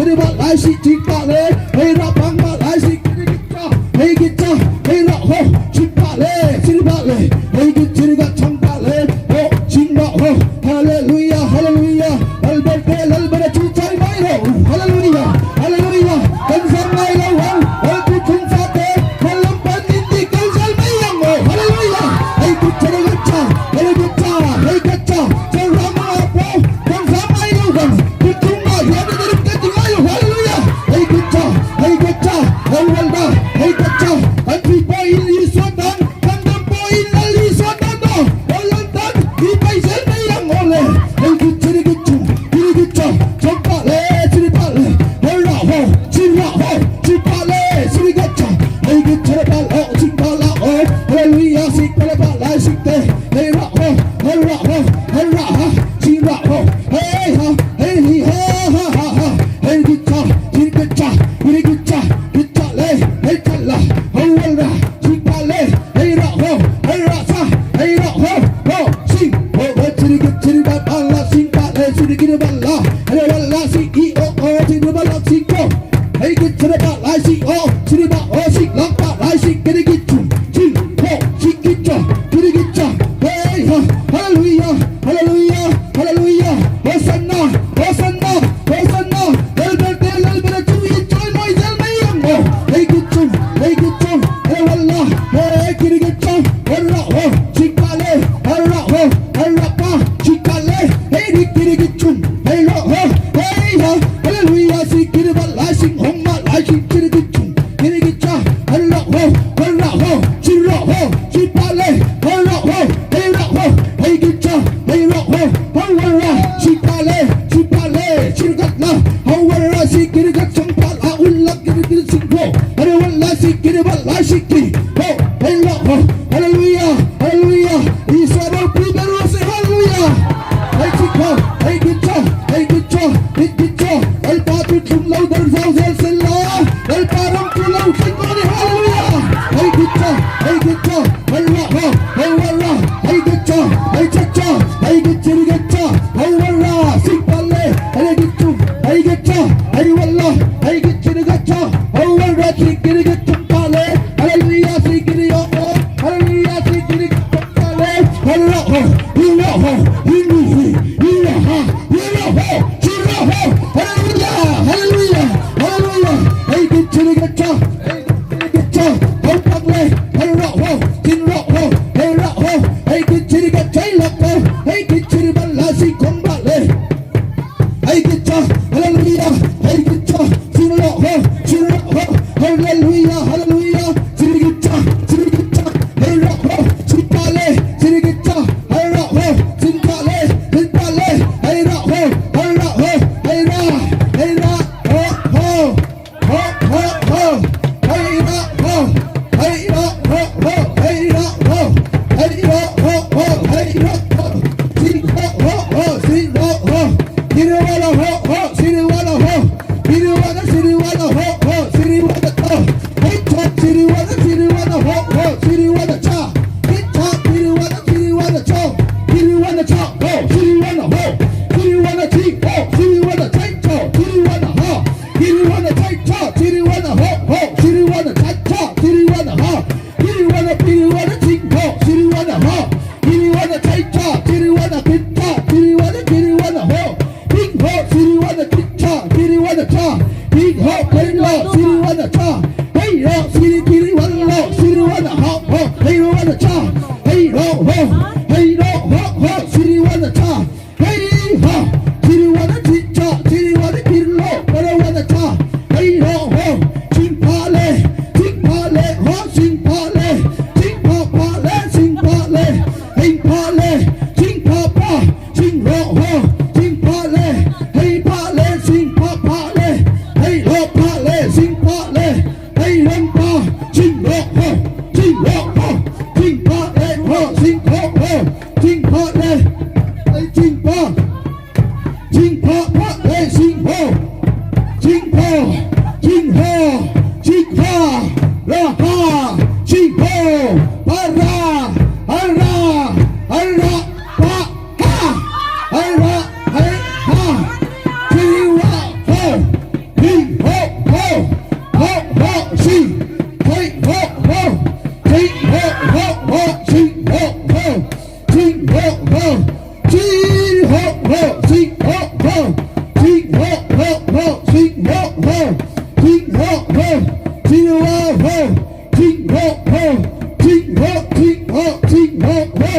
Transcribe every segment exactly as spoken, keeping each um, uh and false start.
Siri ba lai si ching ba le, hei ra pang ba lai si kiri gicha, hei gicha, hei ra ho, ching ba le, siri ba le, hei gicha siri ga chang ba le, ho, ching ba ho. Hallelujah, hallelujah. Albert te, Albert chu chai mai ro. Hallelujah, hallelujah. Kan zam mai lo ho, ho tu chung sa te, kan lam pan in ti kan zal mai yang ho. Hallelujah. Hei gicha siri gicha, hei gicha, hei gicha. Chang ra ma po, kan zam mai lo ho. Kuchunga yana darim ka tingayo. Hallelujah. Hei gicha, hei gicha, hei walda, hei gicha. Kan pi po in li so tan, kan dam po in la li so tan do. Hallelujah. Hi pai zel mai yang ole. Hei gicha siri gicha, siri gicha. Chang ba le, siri ba le. Hei ra ho, siri ra ho, siri ba le, siri gicha. Hei gicha ba le, siri ba le. Hallelujah, siri ba le, siri te. Hei ra ho, hei ra ho, hei ra ha, sing ra ho, hei ha, hei hi ha ha ha ha, hei gicha, sing gicha, sing gicha, gicha le, hei cha la, ho wa la, sing ba le, hei ra ho, hei ra sa, hei ra ho, ho, sing, ho, ho, sing gicha, sing ba ba la, sing ba le, sing gicha ba la, hei wa la, sing i o o, sing ba la, sing ko. Hei gicha siri ba lai si o, siri ba o si lang ba lai si kiri gicha, si ho, si gicha, kiri gicha. Hei ha, hallelujah, hallelujah, hallelujah. Hosanna, hosanna, hosanna. Albert te, Albert chu i choi moi zel mai yang o. Hei gicha, hei gicha, hei walda, hei kiri gicha. Hei ra ho, si ba le, hei ra ho, hei ra pa, si ba le. Hei ri kiri gicha, hei ra ho, hei ha. Hallelujah, si kiri ba lai si hong ma lai si kiri gicha. Kiri gicha, hei ra ho, hei ra ho, si ra ho, si ba le, hei ra ho, hei ra ho, hei gicha, hei ra ho, hei wa la, si ba le, si ba le, si gat la, hei wa la, si kiri gat sang ba la, u la kiri kiri sing ho, hei wa la, si kiri ba la, si ki, ho, hei ra ho, hallelujah, hallelujah, Isa ba pi ba ro se, hallelujah. Hei gicha, hei gicha, hei gicha, hei gicha. Lalpa tu tlung lo dar zau zel sien la. Lalpa ram tu lo sien ko ni, hallelujah. Hei gicha, hei gicha, hei ra ha, hei wa la, hei gicha, hei cha cha, hei gicha siri gicha, hei wa la, sing ba le, hei gicha, hei gicha, hei wa la, hei gicha siri gicha, hei wa la, sing kiri gicha ba le, hallelujah, sing kiri o o, hallelujah, sing kiri gicha. Hallelujah, hallelujah, hallelujah. Hei gicha siri gicha, hei gicha, hei pang le, hei ra ho, sing ra ho, hei ra ho. Hei gicha siri gicha, hei la ho, hei gicha siri ba la si hong ba le. Hei gicha, hallelujah, hei gicha, sing ra ho, sing ra ho, hallelujah, hallelujah, siri gicha, siri gicha, hei ra ho, sing ba le, siri gicha, hei ra ho, sing ba le, sing ba le, hei ra ho, hei ra ho, hei ra, hei ra, ho, ho. Ho, ho, ho. Hei ra, ho. Hei ra, ho, ho. Hei ra, ho. Hei ra, ho, ho. Hei ra, ho. Sing, ho, ho, ho. Sing, ho, ho. Siri wa la, ho, ho. Siri wa la, ho. Siri wa la, siri wa la, ho, ho. Siri wa la, ho. Hei cha, siri wa la, siri wa la, ho, ho. Siri wa la, cha. Hei cha, siri wa la, siri wa la, cho. Siri wa la, cha, ho. Siri wa la, ho. Siri wa la, chi, ho. Siri wa la, chai, cho. Siri wa la, ha. Siri wa la chai cha, siri wa la ho, ho, siri wa la chai cha, siri wa la ha. Siri wa la, siri wa la ching ho, siri wa la ha. Siri wa la chai cha, siri wa la pin cha, siri wa la, siri wa la ho. Ping Ting ho, ho, ho, ting ho, ho. Ting ho, ho, ting ho, ho. Ting ho, ho, ting ho, ting ho, ting ho, ho.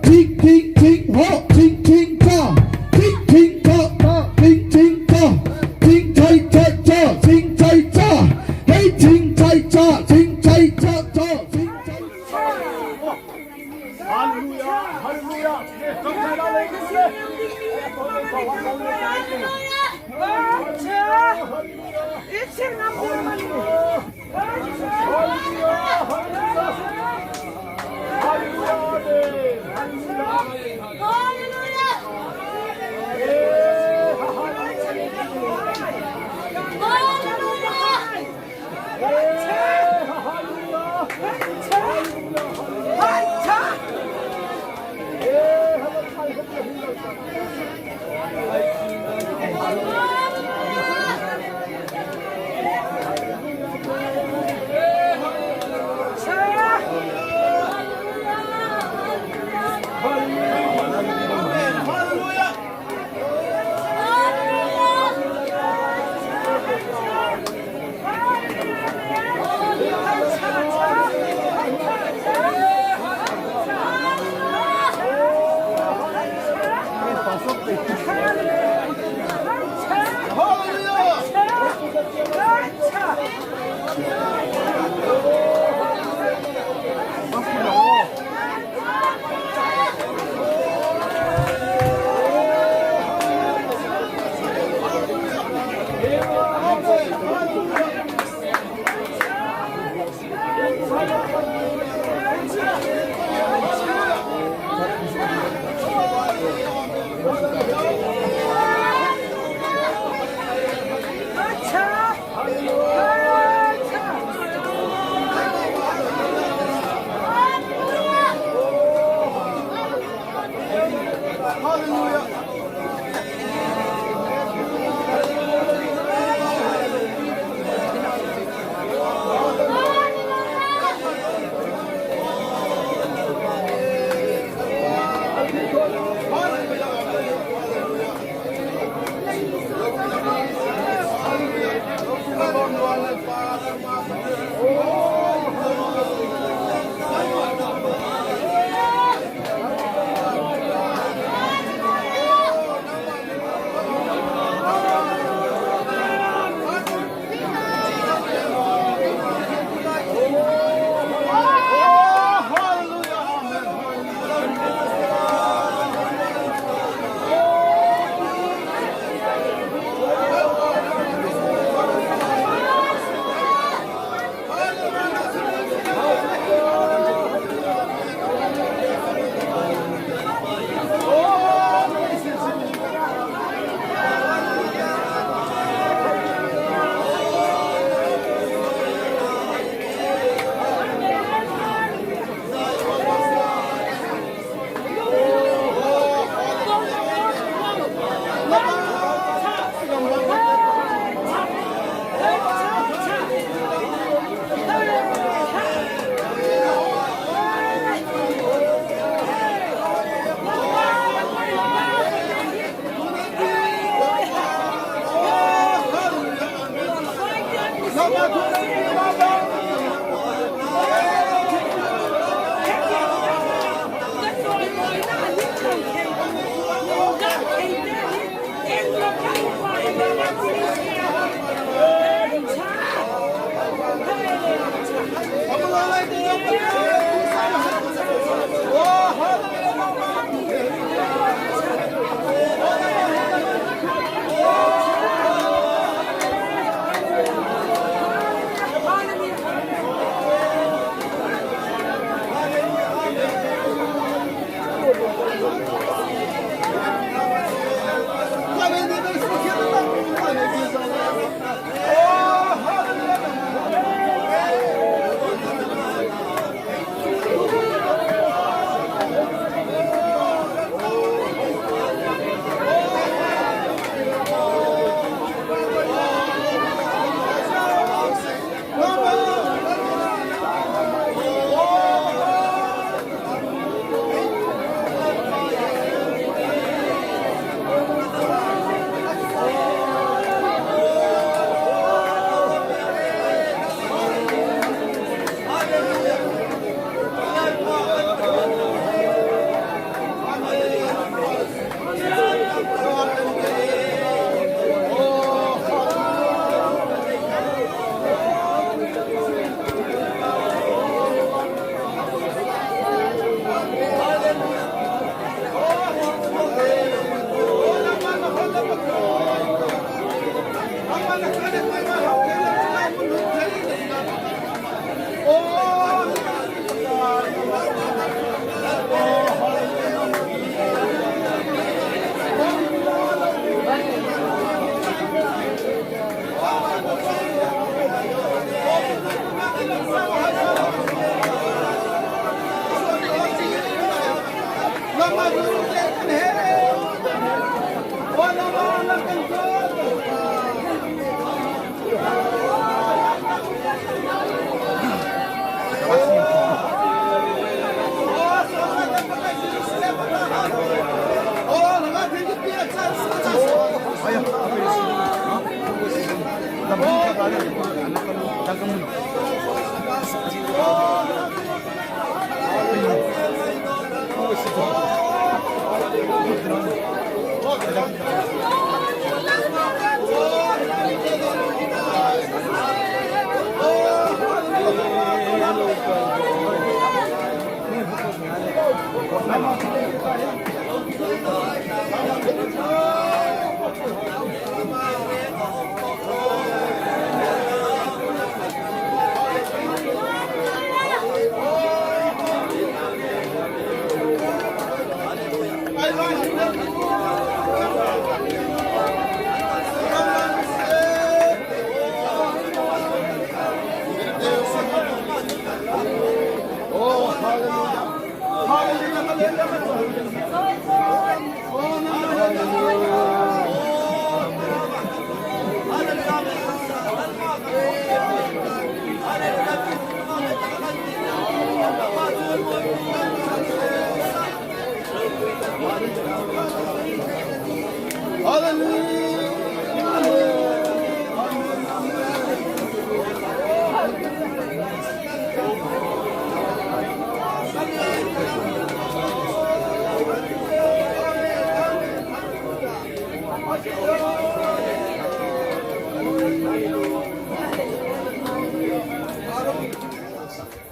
Ting, ting, ting ho, ting, ting ta. Ting, ting ta, ta, ting, ting ta. Ting tai ta, ta, ting tai ta. Hey, ting tai ta, ting tai ta, ta, ting tai ta. Hallelujah, hallelujah.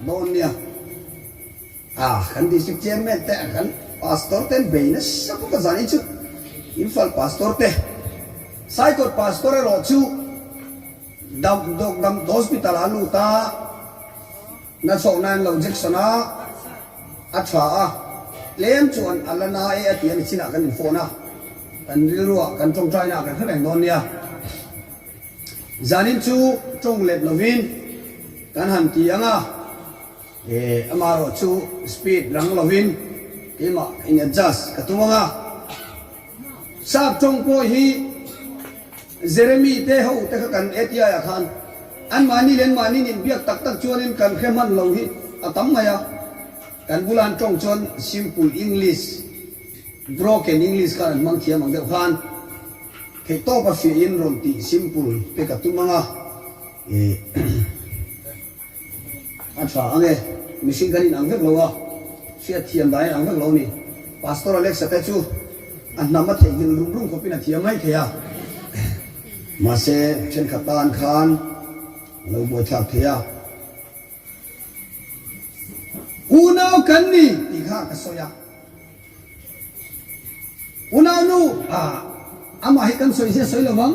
Naw nia. A, kan district chairman te, kan pastor ten beina sa bawk a, zanin chu Imphal pastor te, Saikot pastor erawh chu dam, dawk dam hospital a lut a, na chawkna an lo injection a, a ṭha a, tlem chu an, a la na e a ti a ni chin a, kan inphone a, kan rilrua, kan ṭawngṭaina kan hre reng naw nia. Zanin chu ṭawng let lovin kan han ti ang a. E, amarawh chu speed rang lovin keima in adjust ka tum ang a. Sap ṭawng pawh hi Jeremy te ho te kha kan A T I a khan, anmahni le anmahni inbiak tak tak chuanin kan hre hman lo hi a tam mai a. Kan bula an ṭawng chuan simple English, broken English khan an hmang thiam ang deuh khan, theihtawpa fiain rawn tih simple te ka tum ang a. E, a ṭha ang e, mihring kan inang vek lo a, hriat thiam dan inang vek lo ni. Pastor Alex-a te chu a hnam a theihnghilh rum rum khawpin a thiam mai thei a. Mahse, ṭhenkhat tan khan lo buaithlak thei a. Unau kan ni tih kha ka sawi a. Unau nu, a, amah hi kan sawi zia sawi lo vang.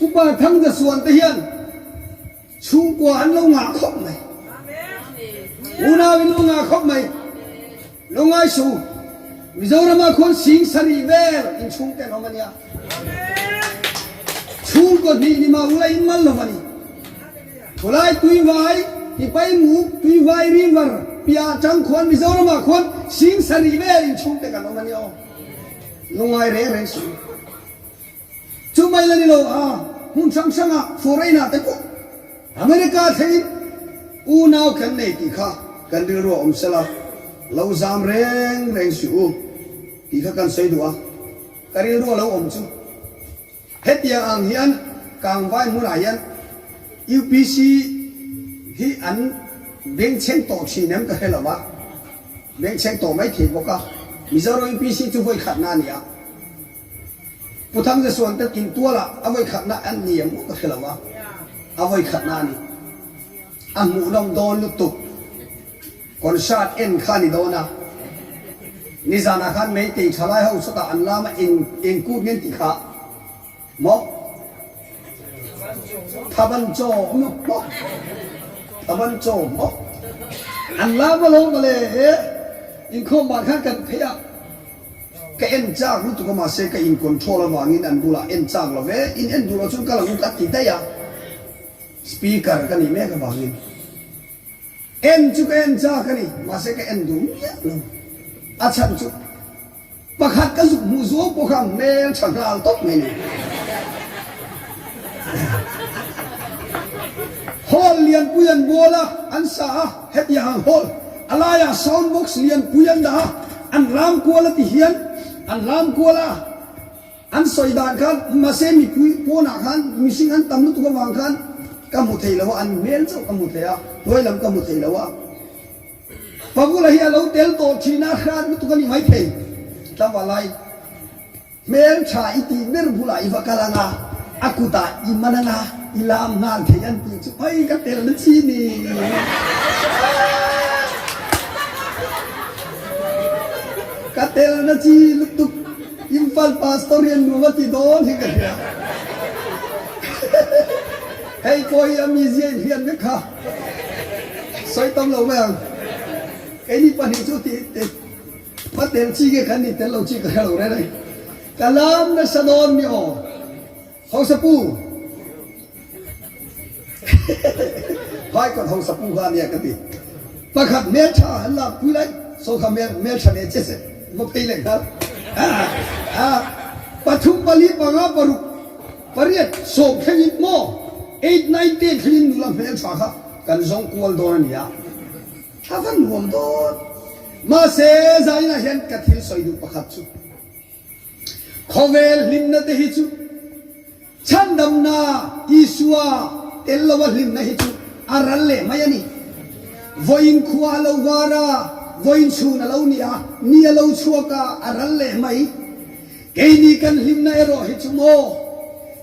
Upa Thangzasuan te hian chhungkua an lo ngah khawp mai. Unau in lo ngah khawp mai. Lo ngai su. Mizorama khuan sing sarih vel in chhungte an awm a nia. Chhungkaw hnih ni mah ula in mal lo a ni. Khawlai Tuivai, Tipaimukh, Tuivai River, piah ṭang khuan Mizorama khuan sing sarih vel in chhungte kan awm a ni aw. Lungngai reng reng su. Chu mai la ni lo a, hmun hrang hranga foreign-a te pawh America theiin unau kan nei tih kha kan rilru a awm sela, lo zam reng reng su u tih kha kan sawi duh a, ka rilru a lo awm chu. Hetia ang hian Kangvai hmunah hian U P C hi an bengchheng tawh ṭhin em ka hre lo a, bengchheng tawh mai thei bawk a, Mizoram U P C chu vawi khatna a ni a. Pu Thangzasuan te intuala a vawi khatna an ni em ka hre lo a, a vawi khatna a ni. A hmuhnawm dawn lutuk. Concert en kha ni dawn a. Nizana khan Meitei ṭhalai ho sawta an lam a, eng, eng kut ngen tih kha. Maw? Thaban chaw maw? Thaban chaw maw? An lam a lo ma le, eh? Inkhawm ban khan kan phei a. Ka en chak lutuk a, mahse ka in control avangin an bula en chak lo ve. In en duh lo chun ka lang ka ti dai a. Speaker ka ni mek avangin. En chu ka en chak a ni, mahse ka en duh miah lo. A chhan chu pakhat ka zuk hmu zo po kha hmel ṭha nghal tawp mai ni. Hall lianpui an bawl a, an sa a, hetiang hall. A laia sound box lianpui an dah a, an lam kual a ti hian, an lam kual a. An sawi dan khan, mahse mipui pawnah khan, mihring an tam lutuk avang khan, ka hmu thei lo a, an hmel chauh ka hmu thei a, hnuai lam ka hmu thei lo a. Pa bula hi a lo tel tawh ṭhin a, hrat lutuk a ni mai thei. Tla va lai. Hmel ṭha i ti ber bula i va kal ang a, a kutah i man ang a, i lam nghal thei an ti chu. Oi, ka telna chi ni. Ka telna chi lutuk. Imphal pastor hian nuom a ti dawn hi ka hria. Hei pawh hi a mizia inhriat mek kha. Sawi tam lo mai ang. Keini pahnih chu ti, ti. Patel chi nge kan ni tel lo chi ka hre lo reng reng. Ka lam nasa dawn ni aw. Hausa pu. Hei kawt hausa pu kha nia ka ti. Pakhat hmel ṭha an lakpui lai. Saw kha hmel, hmel ṭha nei che se. Bo phei leng kha. A, a. Pathum, pali, panga, paruk, pariat, sawm thlengin maw. Eight, nine, ten thlengin nula hmel ṭha kha kan zawng kual dawn a nia. A va nuam dawn. Mahse, zanin a hian ka thil sawi duh pakhat chu. Khawvel hlimna te hi chu, chhandamna Isua tel lo a hlimna hi chu, a ral leh mai a ni. Vawiin khua a lo var a, vawiin chhun a lo ni a, ni a lo chhuak a, a ral leh mai. Keini kan hlimna erawh hi chu maw,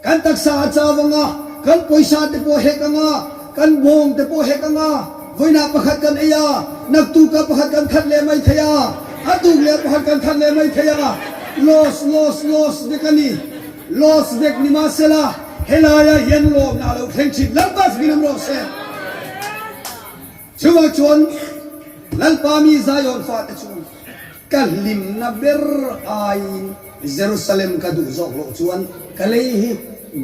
kan taksa a chau ang a, kan pawisa te pawh hek ang a, kan bawng te pawh hek ang a, vawiina pakhat kan ei a, naktuka pakhat kan that leh mai thei a, a tuk leh pakhat kan that leh mai thei a, loss, loss, loss vek a ni, loss vek ni mah sela, helaia hian lawmna lo thleng ṭhin, Lalpa sakin um rawh se. Chuvang chuan Lalpa mi Zion fate chuan ka hlimna ber aiin Jerusalem ka duh zawk loh chuan ka lei hi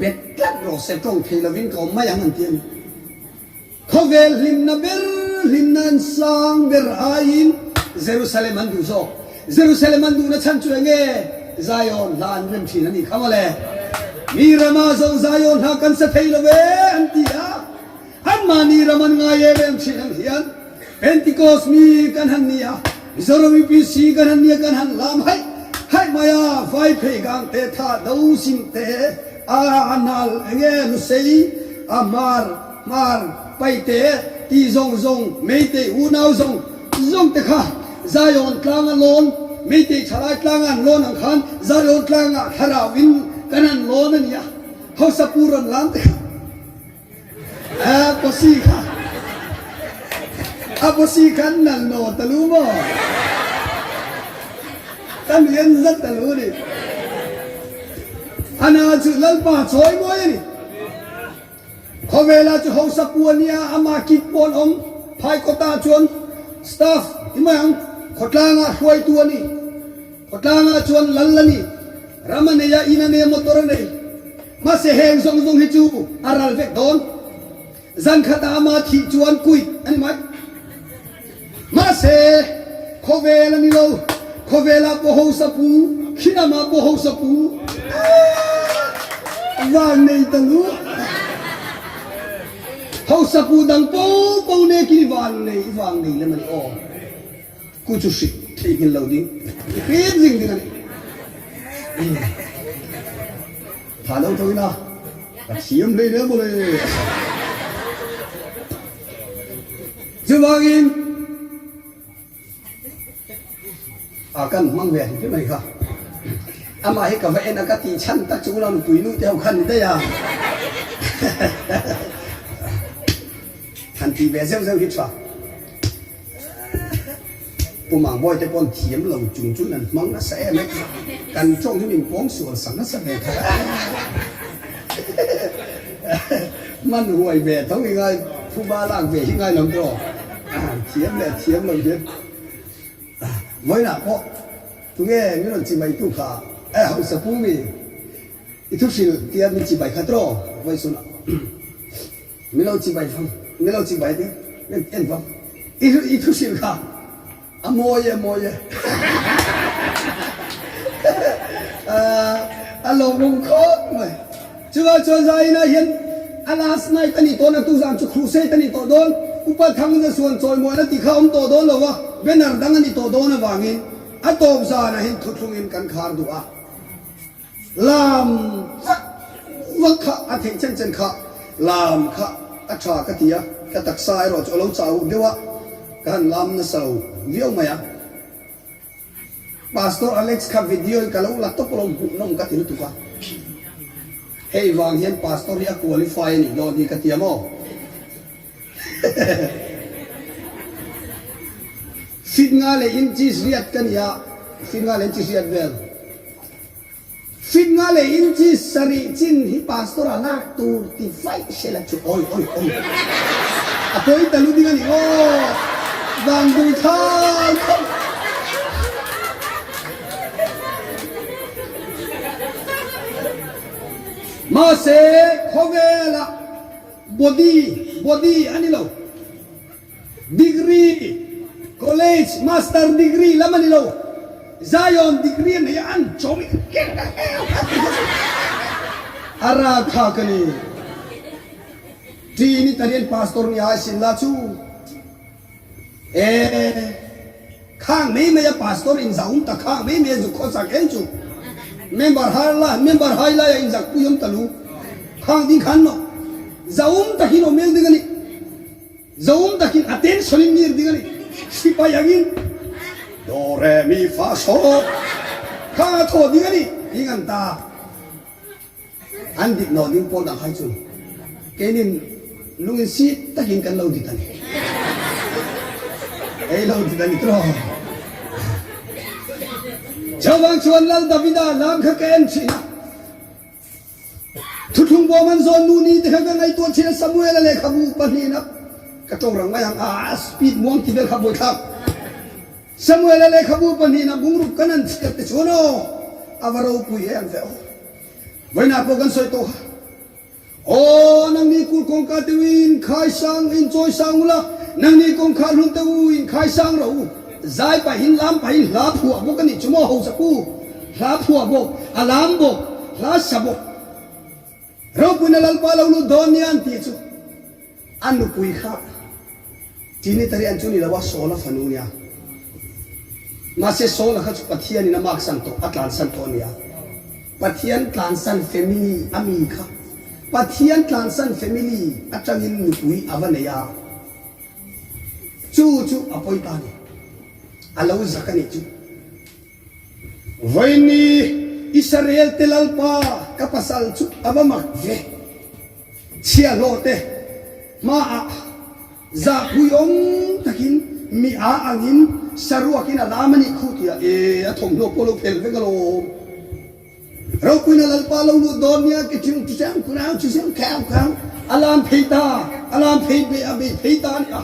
bet tlat rawh se, ṭawng thei lovin ka awm mai ang an ti a ni. Khawvel hlimna ber, hlimna an sang ber aiin Jerusalem an duh zawk. Jerusalem an duhna chhan chu eng nge? Zion hla an rem ṭhin a ni kha maw le. Mi rama zo Zion hla kan sa thei lo ve an ti a. Anmahni ram an ngai em em ṭhin ang hian, Pentecost mi kan han ni a, Mizoram EPC kan han ni a, kan han lam hai, hai mai a, Vaiphei Gangte, Thadou Singte, a, a nal eng nge, Lusei, a, Hmar, Hmar Paite, ti zawng zawng, Meitei unau zawng zawng te kha Zion tlanga lawn, Meitei ṭhalai tlanga an lawn ang khan, Zion tlanga thlarauin kan han lawn a ni a. Hausa pu rawn lam te kha. A, pawsi kha. A, pawsi kha an nal naw taluo maw. Kan rian zat taluo ni. Ana chu Lalpa chawimawi a ni. Khawvela chu hausa pu a nia, ama kit pawh an awm. Phai kawta chuan staff, i mai ang, khawtlanga hruaitu a ni. Khawtlanga chuan lal a ni. Ram a nei a, in a nei a, motor a nei. Mahse heng zawng zawng hi chu a ral vek dawn. Zan khata ama thih chuan kuih a ni mai. Mahse, khawvel a ni lo. Khawvela pawh hausa pu, khinama pawh hausa pu. A, vang nei taluo. Hausa pu dang po po nekin i vang nei, i vang nei lem a ni aw. Ku chu hrik thei nghil lo ding. Hriet zing ding a nih. Tha lo tho ina. Ka thiam hlei le maw le. Chuvangin, a, kan hmang ve hi mai kha. Ama hi ka va en a ka ti chhan tak chu lam tui nu te ho khan ni dai a. Kan ti ve zeu zeu hi tha. Pu Mangbawi te pawn thiam lo chung chun an hmang nasa em e. Kan ṭawng hi min pawng sual sak nasa ve kha. Man huai ve tho hi ngai, phuba lak ve hi ngai lam tro. Thiam le thiam lo ding. Vawiinah pawh, tu nge mi lo chibai tu kha. Eh, hausa pu mi. I thuhril tia mi chibai kha tro. Vawisuna. Mi lo chibai fam. Mi lo chibai ding. En, en fam. I thu, i thuhril kha. A mawi e, mawi e. A, a lawmum khawp mai. Chuva chuan zaina hian a last night a ni tawh a, tu zan chu crusade a ni tawh dawn. Upa Thangzasuan chawimawina ti kha awm tawh dawn lo a. Banner dang a ni tawh dawn avangin a tawp zana hin thuthlungin kan khar duh a. Lam vak vak kha a theih chen chen kha, lam kha a ṭha ka ti a, ka taksa erawh chu a lo chau deuh a, ka han lam nasa lo viau mai a. Pastor Alex kha video ka lo la tawp lo hmuh nawm ka ti lutuk a. Hei vang hian pastor hi a qualify a nih dawn hi ka ti a maw? Feet nga leh inches riat ka ni a, feet nga leh inches riat vel. Feet nga leh inches sarih chin hi pastor a lak tur ti fai se la chu, oi, oi, oi. A pawi taluo ding a ni aw. Vangdui thar khawp. Mahse, khawvela body, body a ni lo. Degree, college, master degree lam a ni lo. Zion degree a nei a, an chawm a ra kha ka ni. Trinitarian pastor ni a sin la chu. E, khang mai mai a pastor in zaum ta, khang mai mai a zuk khawsak en chu. Member hai la, member hai la in zak pui awm taluo. Khang ding khan naw. Zaum ta hi naw mel ding a ni. Zaum takin attention in ngir ding a ni. Sipai angin. Do, re, mi, fa, so. Kha thaw ding a ni. Ding an ta. An dit naw ding pawl dang hai chu. Keinin lunginsiet takin kan lo dit a ni. Ei lo dit a ni tro. Chuvang chuan Lal Davida lam kha ka en chhin a. Thuthlung bawm an zawn nu ni te kha ka ngaihtuah chhin a, Samuela lehkhabu pahnihna. Ka ṭawng rang mai ang a, speed muang ti vel kha buaithlak. Samuela lehkhabu pahnihna bung ruk kan han chhiar te chuan aw, a va ropui e ang ve aw. Vawiinah pawh kan sawi tawh kha. Aw, nangni kul kawngka te u inkhai sang, inchawi sang ula, nangni kawngkhar hlun te u inkhai sang ro u. Zai pahin lam pahin hla phuah bawk a nih chu maw hausa pu. Hla phuah bawk, a lam bawk, hla sa bawk. Ropuina Lalpa lo lut dawn nia an ti chu. A nupui kha. Trinitarian chu ni lo a, Saula fanu nia. Mahse, Saula kha chu Pathianin a maksan tawh, a tlansan tawh a nia. Pathian tlansan family a mi kha. Pathian tlansan family aṭangin nupui a va nei a. Chu chu a pawi ta ni. A lo zak a ni chu. Vawiin ni Israel te Lalpa ka pasal chu a va mak ve. Chhia hlawh te hmaah zahpui awm takin mi a angin saruakin a lam a nih khu tia e, a thawmhnaw pawh lo phel vek alawm. Ropuina Lalpa lo lut dawn nia, ke chung chu chung kunau chu chung khau khau. A lam phei ta, a lam phei be, a be phei ta nia.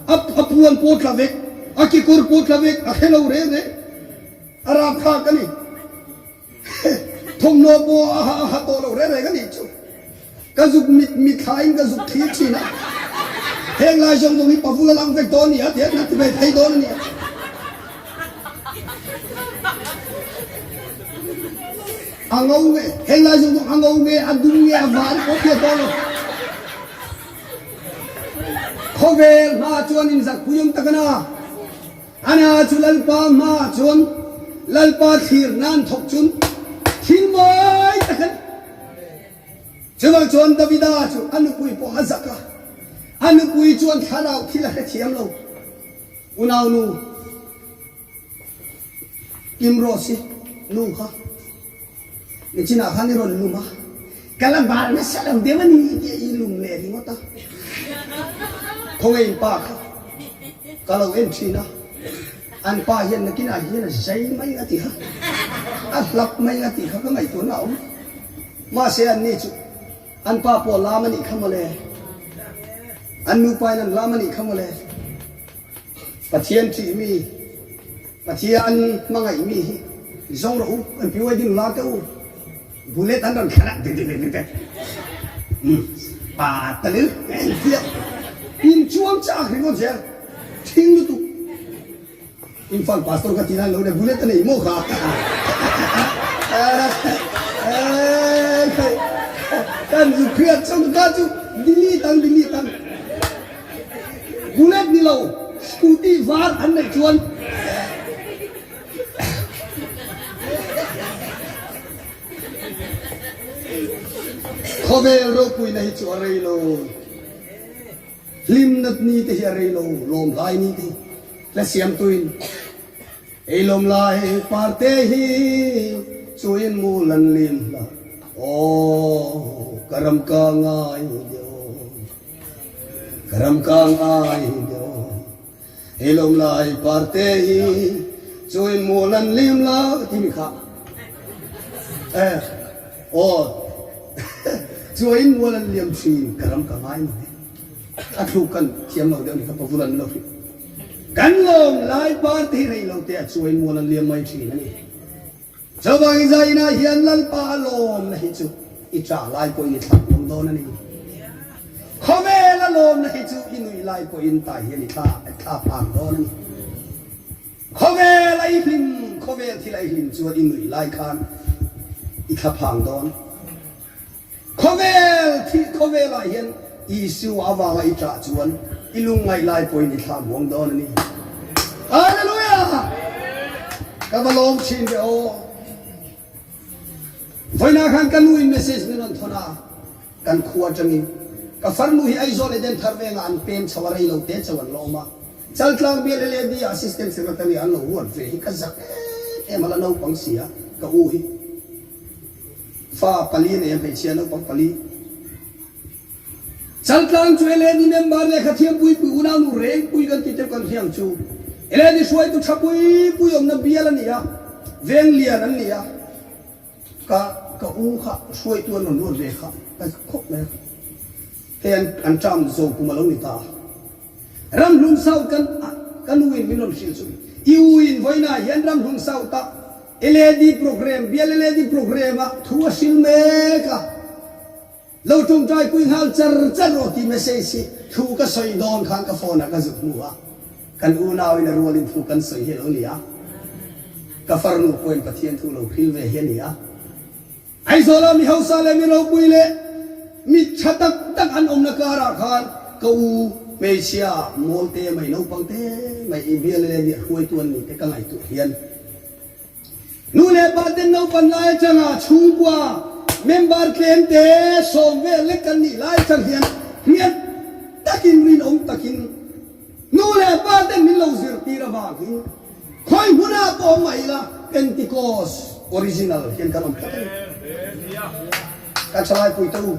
A, a puan pawh tla vek, a kekawr pawh tla vek, a khe lo re re. A rap kha ka ni. Thawmhnaw pawh a ha, a ha tawh lo re re ka ni chu. Ka zuk mit, mit thlain ka zuk thlir ṭhin a. Heng lai zawng zawng hi pavul a lang vek dawn nia, tiat na ti ve thei dawn a nia. A ngo nge, heng lai zawng zawng a ngo nge, a dum nge, a var pawh tiat dawn lo. Khawvel hma chuan inzak pui awm tak a na. Ana chu Lalpa hma chuan, Lalpa thlir nan thawk chun, thil mawi tak a ni. Chuvang chuan Davida chu a nupui pawh a zak a. A nupui chuan thlarau thil a hrethiam lo. Unaunu, Kim Rose nu kha. Ni china khan i rawn lum a. Ka la bal nasa lo deuh a ni tih i lum leh ringawt a. Khawnge in pa kha. Ka lo en ṭhin a. An pa hian nakinah hian a zai mai a ti kha. A hlap mai a ti kha ka ngaihtuahna a awm. Mahse an ni chu. An pa pawh lam a nih kha mawle. An nupain an lam a ni kha maw le. Pathian ṭi mi, Pathian hmangai mi hi zawng ro u, an piu ai din la te u. Bullet an rawn khan a, ti, ti, ti, ti, ti. Hmm. Pa ta lu. Inchuong chak ringawt zel. Thing lutuk. Imphal pastor ka tina lo le, bullet a nei maw kha. Eh, eh, kan zu khriat chawm ka chu, delete ang, delete ang. Bullet ni lo, scooty var an nei chuan. Khawvel ropuina hi chu a rei lo. Hlimna ni te hi a rei lo, lawm hlai ni te. Hla siamtuin, ei lawm lai par te hi, chu in mual an lim hlak. Aw, ka ram ka ngai de aw. Ka ram ka ngai de aw. Ei lawm lai par te hi, chu in mual an lim hlak, ti mi kha. Eh, aw. Chu in mual an lim ṭhin, ka ram ka ngai ni. A thu kan thiam lo deuh ni kha, ka vul an lo hri. Kan lawm lai par te hi rei lo te a chu in mual an lim mai ṭhin a ni. Chuvang i zaina hian Lalpa lawmna hi chu i ṭah lai pawhin i thlak lawm dawn a ni. Khawvela lawmna hi chu i nuih lai pawhin tah hian i thla, i thla phang dawn a ni. Khawvela i hlim, khawvel thila i hlim chuan i nuih lai khan i thla phang dawn. Khawvel thi, khawvelah hian Isu avanga i ṭah chuan i lungngaih lai pawhin i thla muang dawn a ni. Hallelujah! Ka va lawm ṭhin ve aw. Vawiina khan ka nuin message min rawn thawn a, kan khua aṭangin. Ka farnu hi Aizawl Eden Thar Venga an pem chho a, rei lo te chauh an la awm a. Chaltlang Bial L A D assistant secretary an lo ruat ve hi ka zak em em a, la naupang si a, ka u hi. Fa pali a nei a, hmeichhia naupang pali. Chaltlang chu L A D member leh kha thiam pui pui, unau nu reng pui kan ti te kan thiam chu. L A D hruaitu ṭha pui pui awmna bial a ni a. Veng lian an ni a. Ka, ka u kha hruaitu an rawn ruat ve kha. Ka khawp mai. Hei an, an ṭam zo kum a lo ni ta. Ram hlum sau kan, kan uin min rawn hrilh chu. I uin vawiina hian ram hlum sau ta. L A D program, bial L A D program a thu a hrilh mek a. Lo ṭawngṭaipui nghal char char rawh ti message hi thu ka sawi dawn khan ka phone-a ka zuk hmu a. Kan unauin a rualin thu kan sawi hi a lo ni a. Ka farnu pawhin Pathian thu lo hril ve hi a ni a. Aizawla mi hausa le mi ropui le mi ṭha tak tak an awmna karah khan ka u hmeichhia mawl te mai, naupang te mai, i bial le mi hruaitu an ni te ka ngaihtuah hian, nu le pa ten naupan lai aṭanga chhungkua member tlem te sawm vel lek kan nih lai chang hian hriat takin rinawm takin nu le pa ten min lo zirtir avang hi khawi hmuna pawh awm mah ila Pentecost original hian kan awm tak a ni. Ka ṭhalaipui te u.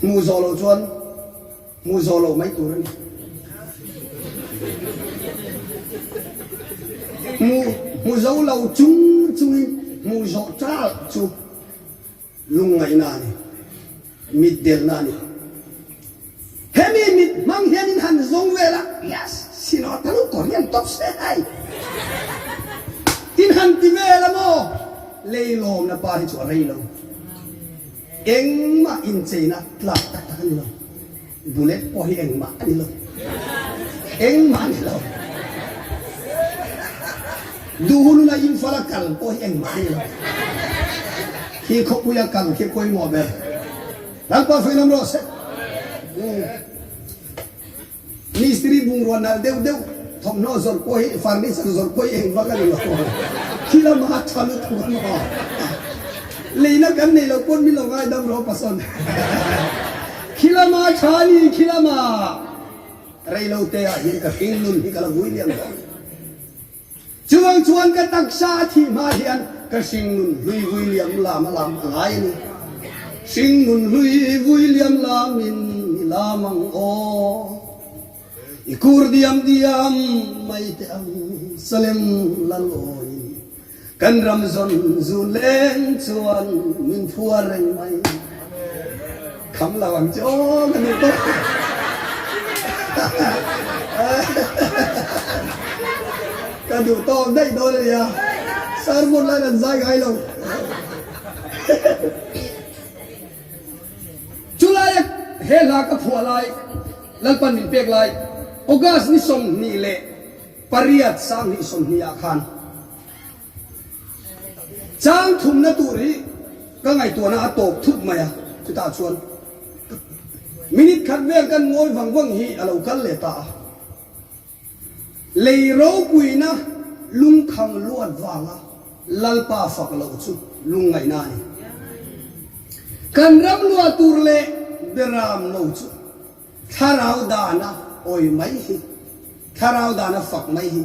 Hmu zawh loh chuan, hmu zawh loh mai tur a ni. Hmu, hmu zo lo chung chungin, hmu zawh ṭal chu lungngaihna a ni, mitdelna a ni. Hemi mit hmang hian in han zawng vel a, yes, sinaw talu kawr hian tawp se hai. In han ti vel a maw, lei lawmna pa hi chu a rei lo. Engmah incheina tlak tak tak a ni lo. Bullet pawh hi engmah a ni lo. Engmah a ni lo. Duhuluna Imphal a kal pawh hi engmah a ni lo. Khi khawpuia kal khi pawimawh ber. Lalpa fainawm rawh se. Mistiri bungrua nal deuh deuh, thawmhnaw zawrh pawh hi, furniture zawrh pawh hi eng vak a ni lo. Khi lama ṭha lutuk a maw. Leina kan nei lo pawn min lo ngaidam rawh, pasawn. Khi lama ṭha ni, khi lama. Rei lo te ah hian ka hringnun hi ka la vui liam dawn. Chuvang chuan ka taksa a thih hma hian ka hringnun hlui vui liam lam a lam a ngai a ni. Hringnun hlui vui liam lamin i lam ang aw. I kur diam diam mai te ang Salem lal awi. Kan ram zawn zun leng chuan min phuar reng mai. Kham lo ang chu, aw, ka duh tawp. Ka duh tawp daih dawn a nih a. Sermon lai an zai ngai lo. Chu laia he hla ka phuah lai, Lalpan min pek lai, August ni sawmhni le pariat, sang hni sawmhni a khan, chang thumna tur hi ka ngaihtuahna a tawp thut mai a. Chutah chuan minute khat vel kan ngawi vang vang hi a lo kal leh ta a. Lei ropuina lungkham luat vanga Lalpa fak lo chu lungngaihna a ni. Kan ram luah tur leh beram lo chu thlarau dana awi mai hi, thlarau dana fak mai hi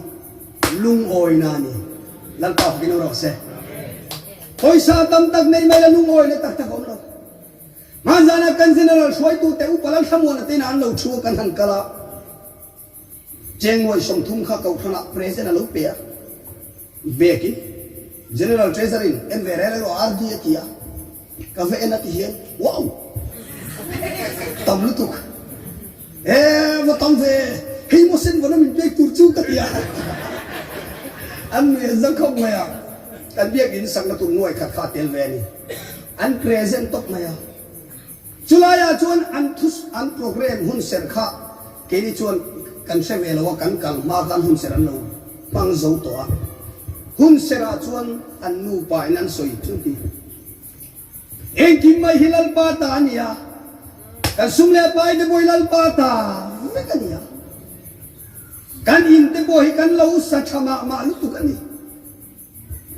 lungawina a ni. Lalpa fakin awm rawh se. Pawisa tam tak nei mai la lungawina tak tak awm lo. Hmanzana kan general hruaitute upa Lalthlamuana te an lo thu kan han kal a. Cheng nuai sawmthum kha kohhranah present a lo pe a. Bekin, General Treasurer-in, "En ve reng rawh, R D," a ti a. Ka va en a ti hian, "Wow! Tam lutuk. E, va tam ve. Hei maw sen va min pek tur chu," ka ti a. An mi zang khawp mai a. Kan biak in sakna tur nuai khat kha tel ve a ni. An present tawp mai a. Chu laia chuan an thu, an program hun ser kha, keini chuan kan hre ve lo a, kan kal hma khan hun ser an lo hmang zo tawh a. Hun serah chuan an nupa in an sawi chu ti. Engkim mai hi Lalpa ta a ni a. Kan sum le pai te pawh hi Lalpa ta vek a ni a. Kan in te pawh hi kan lo sa ṭha mah mah lutuk a ni.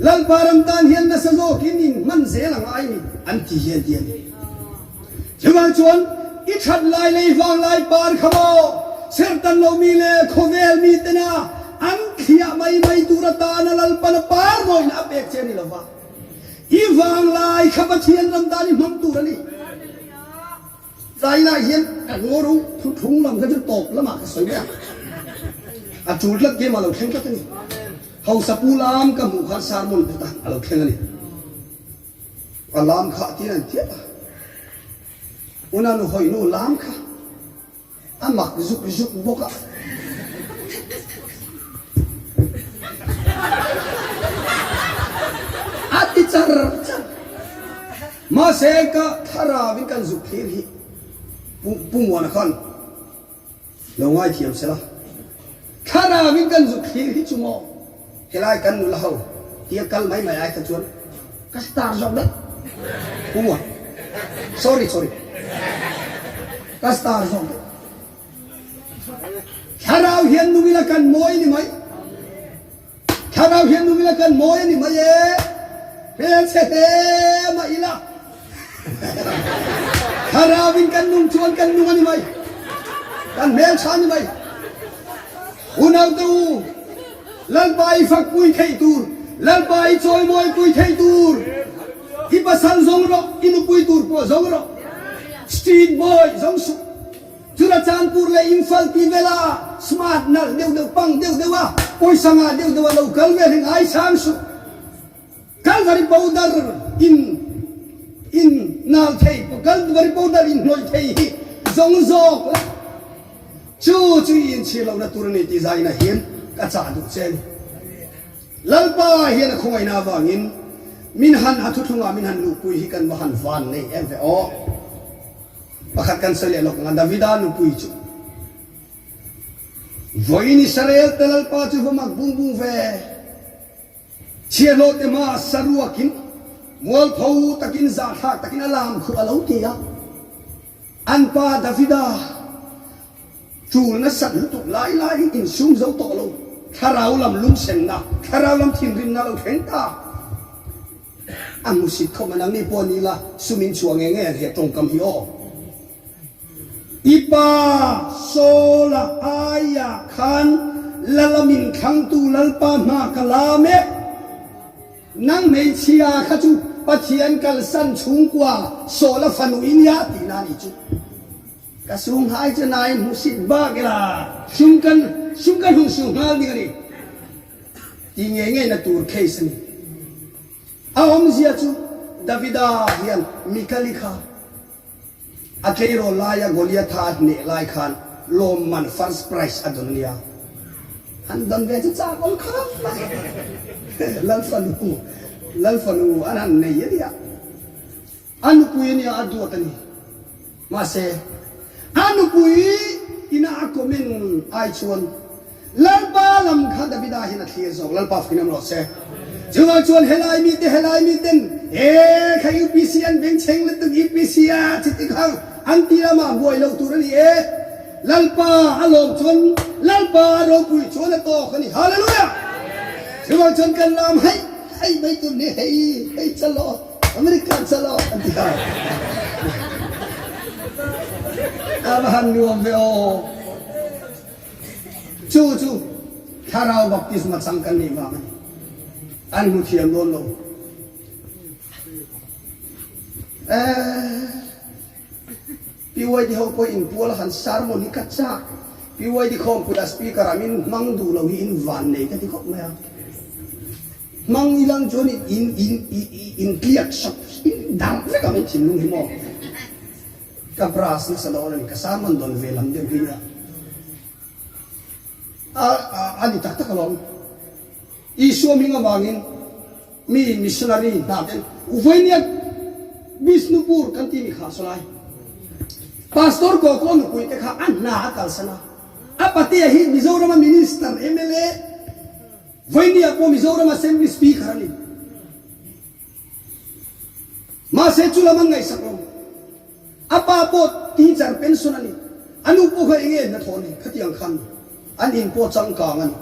Lalpa ram tan hian nasa zawkin inhman zel a ngai ni, an ti hian hian. Chuvang chuan i ṭhat lai leh i vang lai par kha maw, ser tan lo mi le khawvel mi tena an thliah mai mai tur atana Lalpan a par dawina a pek che a ni lo va. I vang lai kha Pathian ram tan i hmang tur a ni. Zaina hian kan ngawi ro, thu thung lam kha chu tawp lamah ka sawi a. A tul tlat ke ma lo thleng tlat a ni. Hausa pu lam ka hmuh khan sermon ka ta a lo thleng a ni. A lam kha tiin an tia. Una nu hoi nu lam kha. A mak zuk zuk bawk a. A ti char char. Mahse ka thlarauin kan zuk thlir hi. Pu, Pu Muana khan lo ngai thiam sela. Thlarauin kan zuk thlir hi chu maw. Helai kan nula ho. Tia kal mai mai ai kha chuan. Ka star zawk de. Pu Muana. Sorry, sorry. Ka star zawk de. Thlarau hian nung ila kan mawi ni mai. Thlarau hian nung ila kan mawi a ni mai e. Hmel chhe hle mah ila. Thlarauin kan nung chuan kan nung a ni mai. Kan hmel chhe a ni mai. Unaute u. Lalpa i fakpui thei tur. Lalpa i chawimawipui thei tur. I pasal zawng rawh, i nupui tur pawh zawng rawh. Street boy zawng suh. Churachandpur le Imphal ti vela smart nal deuh deuh pang deuh deuh a, pawisa ngah deuh deuh a lo kal vel hi ngai sang suh. Calvary powder in, in nal thei, Calvary powder in hnoi thei hi zawng zawk la. Chu chu i inchhir lohna tur a ni ti zaina hian ka chah duh che a ni. Lalpa hian a khawngaihna avangin min han a thuthlunga min han luhpui hi kan va han van nei em ve aw. Pakhat kan sawi leh lawk ang a, Davida nupui chu. Vawiin Israel te Lalpa chu va mak bung bung ve. Chhiahhlawhte hmaa saruakin, mualpho takin, zahthlak takin a lam khu a lo ti a. An pa Davida tul nasat lutuk lai lai insum zo tawh lo. Thlarau lam lunginsenna, thlarau lam thinrimna lo thleng ta. A hmusit khawp a, nangni pawh ni la, sumin chhuah ngei ngei an heh ṭawngkam hi aw. I pa Saula aia khan lala min thlangtu Lalpa hmaa ka lam e. Nang hmeichhia kha chu Pathian kalsan chhungkua Saula fanu i nia tina ni chu. Ka sunghai chu nai hmusit bak ila. Sum kan, sum kan hung sung nghal ding a ni. Ti ngei ngeina tur case a ni. A awmzia chu Davida hian Mikali kha A tleirawl laia Goliatha a hneh lai khan lawmman first prize a don a nih a. An don ve chu chak awm khawp mai. Lal fanu, lal fanu an han nei a nih a. A nupui a nih a, a duat a nih. Mahse, a nupui ina a comment ai chuan Lalpa lam kha Davida hin a thlir zawk, Lalpa fakin awm rawh se. Chuvang chuan helai mite, helai miten, e, kha U P C an beng cheng lutuk, U P C a chi ti kha an ti lama buai lo tur a ni e. Lalpa a lawm chuan, Lalpa a ropui chuan a tawk a ni. Hallelujah! Chuvang chuan kan lam hei, hei mai tur ni hei, hei chalo, America chalo, an ti kha. A va han nuam ve aw. Chu chu, thlarau baptisma chang kan nih vang a ni. An hmu thiam dawn lo. Eh, P Y D ho pawh in pual han sermon hi ka chak. P Y D khawmpuia speaker a min hmang duh lo hi in vannei ka ti khawp mai a. Hmang i lang chuan in, in, in, in, in tliak sak, in dar vek a min thinlung hi maw. Ka brass nasa lo a ni, ka sermon dawn ve lam deuh hi a. A, a, a ni tak tak alawm. Isua hming avangin mi missionary hna ten, vawinia Bishnupur kan ti mi kha saw lai. Pastor Kawkaw nupui te kha a hna a kalsan a. A patea hi Mizorama minister, M L A. Vawinia pawh Mizoram Assembly speaker a ni. Mahse, chu lam an ngaihsak lo. A pa pawh teacher pension a ni. A nu pawh kha eng nge hna thaw ni, khatiang khan an in pawh changkang a ni.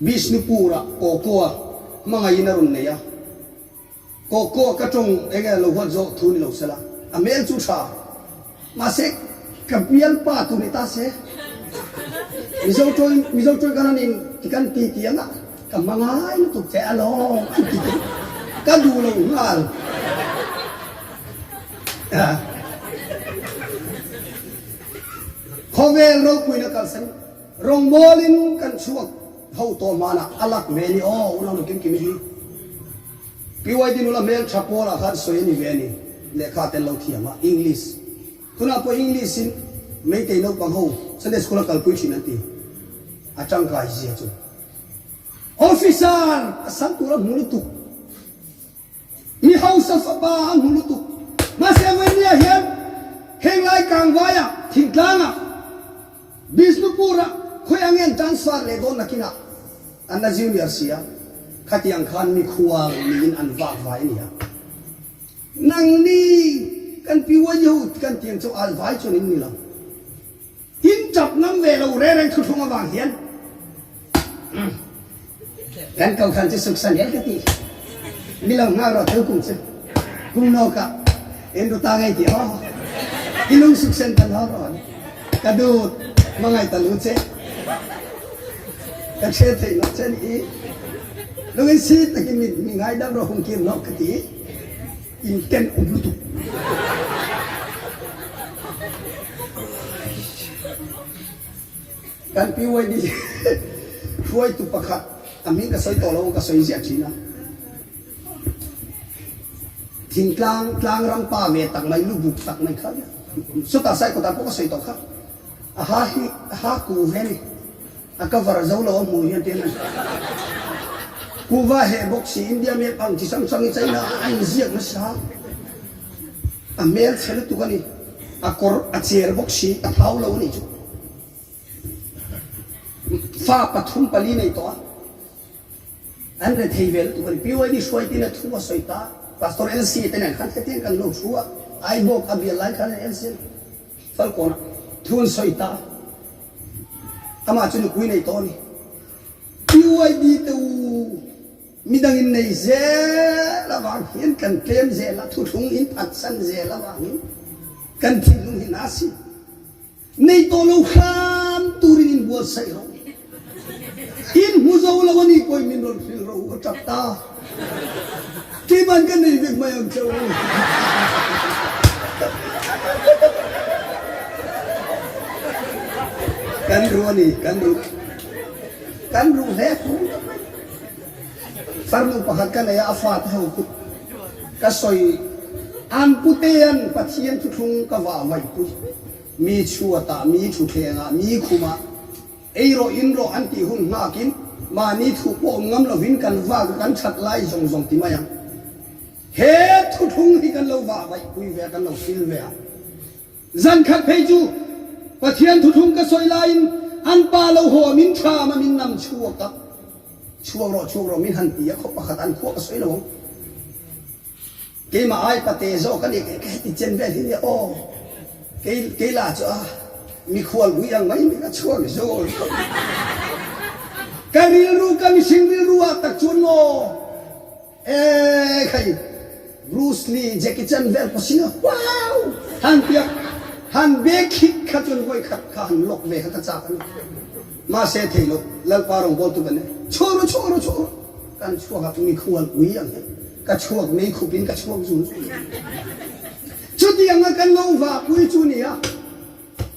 Bishnupur-a Kawkaw-a hmangaina rawn nei a. Kawkaw ka ṭawng eng nge lo huat zawk thu ni lo sela. A hmel chu ṭha. Mahse, ka bialpa tu ni ta se. Mizo ṭawng, Mizo ṭawng kan han in, ti kan ti ti anga, ka hmangai lutuk che a lawm. Ka duh lo nghal. Ah. Khawvel ropuina kalsan. Rawngbawlin kan chhuak ho tawh hmana a lak ve ni aw, unau nu kim kim hi. P Y D nula hmel ṭha pawla khan sawi a ni ve ni. Lehkha tel lo thiam a, English. Tuna pawh English-in Meitei naupang ho Sunday school-a kalpui ṭhin an ti. A ṭangkai zia chu. Officer a san tura hmu lutuk. Mi hausa fapa a hmu lutuk. Mahse, vawinia hian heng lai Kangvaia, Thingtlanga, Bishnupura, khawi angin transfer leh dawn nakina, an na junior sia. Khatiang khan mi khual niin an vak vai a nia. Nangni kan P Y D ho kan tiang chu al vai chuan in ni lo. In ṭap ngam ve lo reng reng, thuthlung avang hian. Kan ko khan chu suksan el ka ti. Mi lo nghak rawh, thu kum chu. Kum nawk a. En ru ta ngai ti aw. I lung suksen ta naw rawh. Ka duh, hmangai ta lu che. Ka che thei naw che ni. Lungin si takin mi, mi ngaidam rawh, hung kir nawk ka ti. Inken um lutuk. Kan P Y D hruaitu pakhat, a hming ka sawi tawh lo, ka sawi ziah ṭhin a. Thingtlang, tlang ram pa ve tak mai, lubuk tak mai kha. Sawta Saikawta pawh ka sawi tawh kha. A ha hi, a ha ku ve ni. A cover zo lo a hmu hian tiin an. Kuva he bawk si, India map ang chi sang sang i China a inziak nasa. A hmel chhe lutuk a ni. A kawr a cher bawk si, a thau lo a ni chu. Fa pathum pali nei tawh a. An rethei ve lutuk a ni. P Y D hruaituin a thu a sawi ta. Pastor L C te nen khan hetiang kan lo thu a. Ai bawk a bial lai khan L C. Falkawn a thu an sawi ta. Ama chu nupui nei tawh a ni. P Y D te u, midangin nei zel avang hian kan tlem zel a, thuthlung in phatsan zel avangin kan thinlung hi na si. Nei tawh lo hram turin in buatsaih rawh. In hmu zo lo a ni pawh min rawn hril ro u, a ṭap ta. Keiman ka nei vek mai ang che u. Kan ru a ni, kan ru. Kan ru hle pu. Farnu pakhat ka nei a, a fate ho khu. Ka sawi, An pute an Pathien thuthlung ka va vaipui. Mi chhuata, mi thuthenga, mi khuma. Ei ro, in ro an ti hun nghakin, mani thu pawm ngam lovin kan va kan that lai zong zong ti mai ang. He thuthlung hi kan lo va vaipui ve, kan lo sil ve a. Zan khat phei chu, Pathien thuthlung ka sawi laiin, an pa lo hawmin ṭha ma min nam chhuak a. Chhuak ro, chhuak ro, min han ti a, khawp pakhat an khuak a sawi lo. Keima ai pate zo ka ni, ka, ka ti chen vel hi ni aw. Kei, kei la chu a, mi khual gui ang mai mi ka chhuak zo. Ka rilru, ka mihring rilru a tak chuan maw. E khai, Bruce Lee, Jackie Chan vel paw singa, wow! Han piak, han bek khik kha chun voi khat kha han lawk ve kha ka chak a ni. Mahse thei lo, Lalpa rawng bawl tu kan ne. Chhoro, chhoro, chhoro. Kan chhuak a mi khual ui ang. Ka chhuak mei khupin ka chhuak zun zun. Chuti anga kan lo va pui chu nia.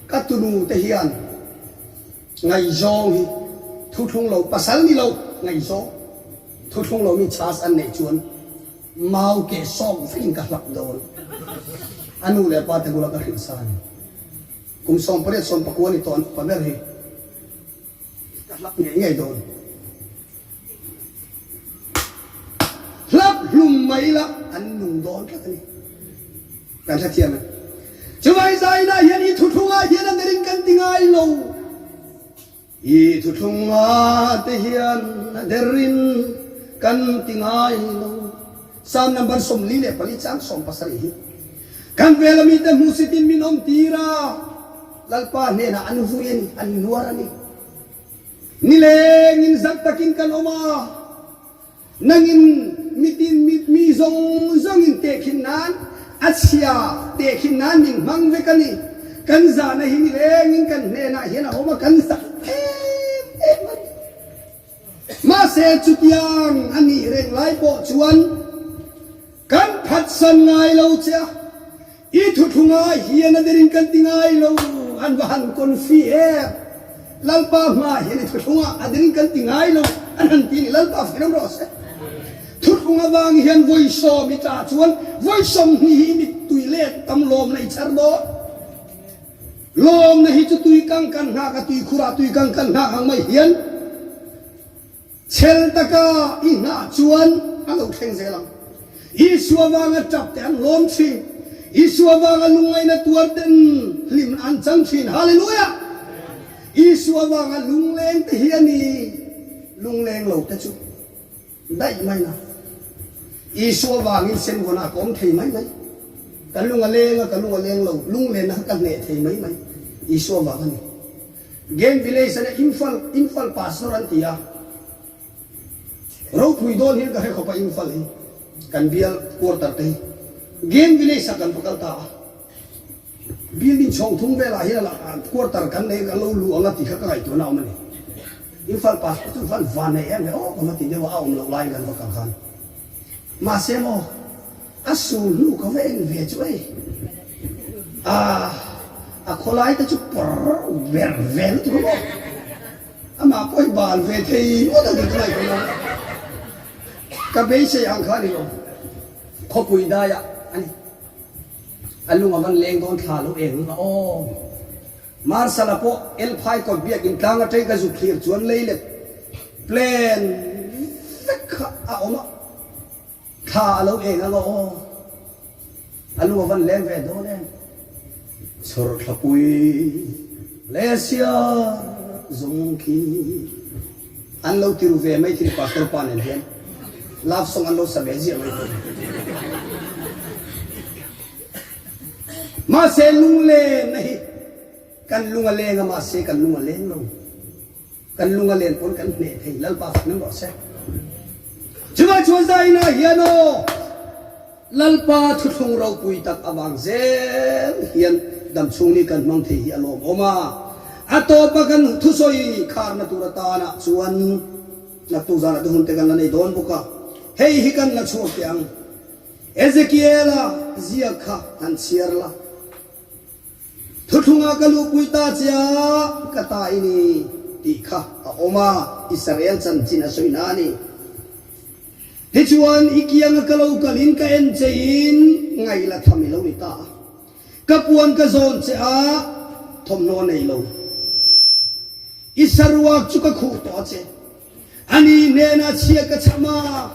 Ka tunu te hian ngaizawng hi, thuthlung lo, pasal ni lo, ngaizawng. Thuthlung lo mi chas an nei chuan, mau ke sawm vekin ka hlap dawn. A nu le pa te bula ka hrilh sa a ni. Kum sawm pariat sawm pakua ni tawn pa ber hi. Ka hlap ngei ngei dawn. Hlap hlum mai la an nung dawn tlat a ni. Kan hrethiam a. Chuvai zaina hian i thuthlunga hian a derin kan ti ngai lo. I thuthlunga te hian a derin kan ti ngai lo. Sam number sawmli leh pali chang sawm pasarih hi. Kan vela mite hmusitin min awm tir a. Lalpa hnena an vui a ni, an nuar a ni. Ni lengin zak takin kan awm a. Nangin mitin mi, mi zawng zawngin tehkhin nan, a chhia tehkhin nan min hmang vek a ni. Kan zana hi ni lengin kan hnena hian a awm a, kan zak em em a ni. Mahse chutiang a nih reng lai pawh chuan kan phatsan ngai lo che a. I thuthlunga hian a derin kan ti ngai lo, an va han confi e. Lalpa hma hian i thuthlunga a derin kan ti ngai lo, an han ti ni Lalpa firam rawh se. Thuthlung avang hian vawi sawm i ta chuan, vawi sawmhnih hi i mittui let tam lawmna i chhar dawn. Lawmna hi chu tui kang kan nghak a, tui khura tui kang kan nghak ang mai hian. Chhel taka i nghah chuan a lo thleng zel ang. Isu avanga ṭap te an lawm ṭhin. Isu avanga lungngaina tuar ten hlim an chang ṭhin. Hallelujah! Isu avanga lungleng te hi a ni. Lungleng lo te chu daih mai na. Isu avangin senvona ka awm thei mai mai. Ka lung a leng a, ka lung a leng lo. Lunglenna ka hneh thei mai mai. Isu avang a ni. Game Village a ni, Imphal, Imphal Pastor an ti a. Ropui dawn hian ka hre khawp a Imphal hi. Kan bial quarter te hi. Game Village-a kan va kal ta a. Building chhawng thum vela hian a la, a quarter kan nei kan lo luh ang a tih kha ka ngaihtuahna awm a ni. Imphal Pastor chu van van nei em em, aw, ka va ti deuh a, a awm loh lai kan va kal khan. Mahse maw, a sul hnu ka va en ve chu ei. A, a khawlai te chu por ver ver tu maw. Ama pawh hi bal ve thei maw ta ding ka ngaihtuah lo. Ka beisei ang kha ni lo. Khawpui daia a ni. A lung a van leng dawn thla lo eng a aw. Marshall-a pawh Elphai kawt biak in tlang aṭang ka zuk thlir chuan lei leh plane vek kha a awm a. Thla a lo eng ang a aw. A lung a van leng ve dawn em. Chhawr thlapui Malaysia zong khi. An lo ti ru ve mai thil pastor pa nen hian. Love song an lo sa ve zia mai thei. Mahse lunglenna hi kan lung a leng a, mahse kan lung a leng lo. Kan lung a leng pawn kan hneh thei, Lalpa fak ning rawh se. Chuvang chuan zaina hian aw, Lalpa thuthlung ropui tak avang zel hian damchhung ni kan hmang thei hi a lawmawm a. A tawpa kan thusawi kharna tur atana chuan naktuk zana te hun te kan la nei dawn bawk a. Hei hi kan la chhuak teh ang. Ezekiela ziak kha han chhiar la. Thuthlunga ka luhpui ta che a, ka ta i ni tih kha a awm a, Israel chanchin a sawina a ni. Tichuan i kianga ka lo kalin ka en chein ngaila tham i lo ni ta. Ka puan ka zawn che a, thawmhnaw nei lo. I saruak chu ka khuh tawh che. Ani hnena chhia ka chham a,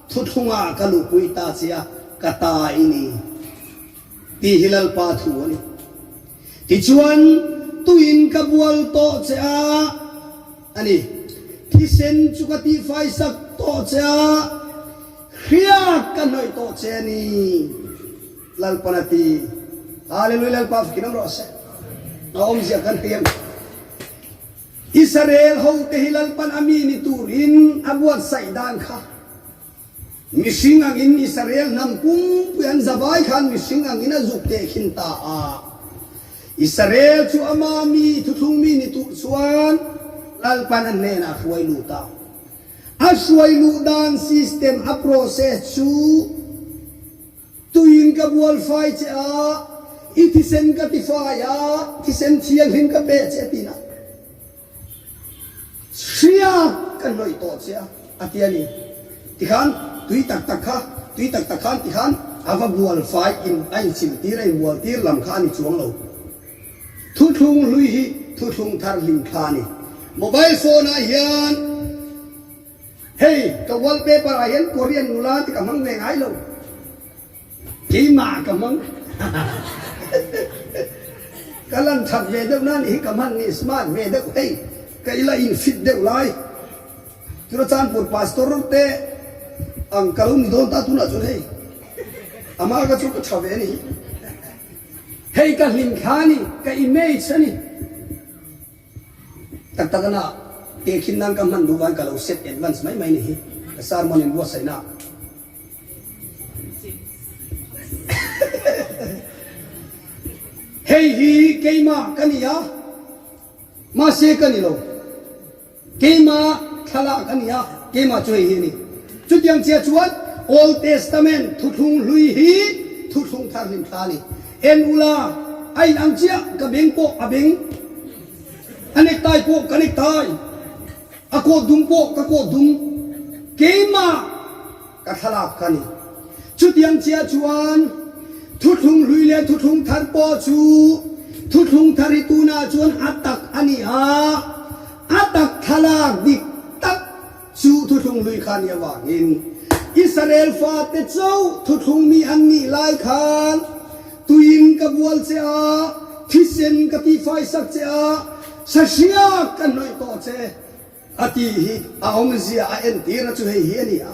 thuthlunga ka lupui ta che a, ka ta i ni. Ti hi Lalpa thu a nih. Tichuan tuin ka bual tawh che a, a nih. Thisen chu ka tifaisak tawh che a, hriak ka hnawih tawh che a nih. Lalpan a ti. Hallelujah, Lalpa fakin um raw se. A awmzia kan hriam. Israel hote hi Lalpan a mi ni turin a buatsaih dan kha. Mihring angin Israel hnam pumpui an zavai khan mihring angin a zuk tekhin ta a. Israel chu ama mi thuthlung mi ni tur chuan Lalpan an hnena hruai lut a. A hruai lut dan system a process chu tuin ka bual fai che a, i thisen ka tifai a, thisen thianghlim ka pe che tina. Hriak ka hnawih tawh che a, a ti a ni. Tikhan, tui tak tak kha, tui tak tak khan tikhan, a va bual fai in, a inchil tir, a inbual tir lam kha a ni chuang lo. Thuthlung hlui hi, thuthlung thar hlim kha a ni. Mobile phone-ah hian, hei, ka wallpaper-ah hian Korean nula te ka hmang ve ngai lo. Keimah ka hmang. Ka lan that ve deuh na ni hi ka hman ni smart ve deuh hei. Ka ila in fit deuh lai. Churachandpur pastor te ang ka lo ni dawn ta tuna chu hei. Ama ka chu ka tha ve ni. Hei ka hlim kha ni, ka image a ni. Tak tak a na, tekhin nan ka hman duh van ka lo set advance mai mai ni hi. Ka sermon in buatsaihna. Hei hi keima ka ni a. Mahse ka ni lo. Keima thlalak a ni a. Keima chu hei hi ni. Chutiang chea chuan Old Testament thuthlung hlui hi thuthlung thar hlim kha ni. En ula, a inang chea ka beng pawh a beng. A necktie pawh ka necktie. A coat dum pawh ka coat dum. Keima ka thlalak ka ni. Chutiang chea chuan thuthlung hlui le thuthlung thar pawh chu thuthlung thar hi tuna chuan a tak a ni a. A tak thlalak dik tak chu thuthlung hlui kha ni avangin Israel fate chauh thuthlung mi an nih lai khan tuin ka bual che a, thisen ka tifaisak che a, sa hriak ka hnawih tawh che a ti hi a awmzia a entirna chu hei hi a ni a.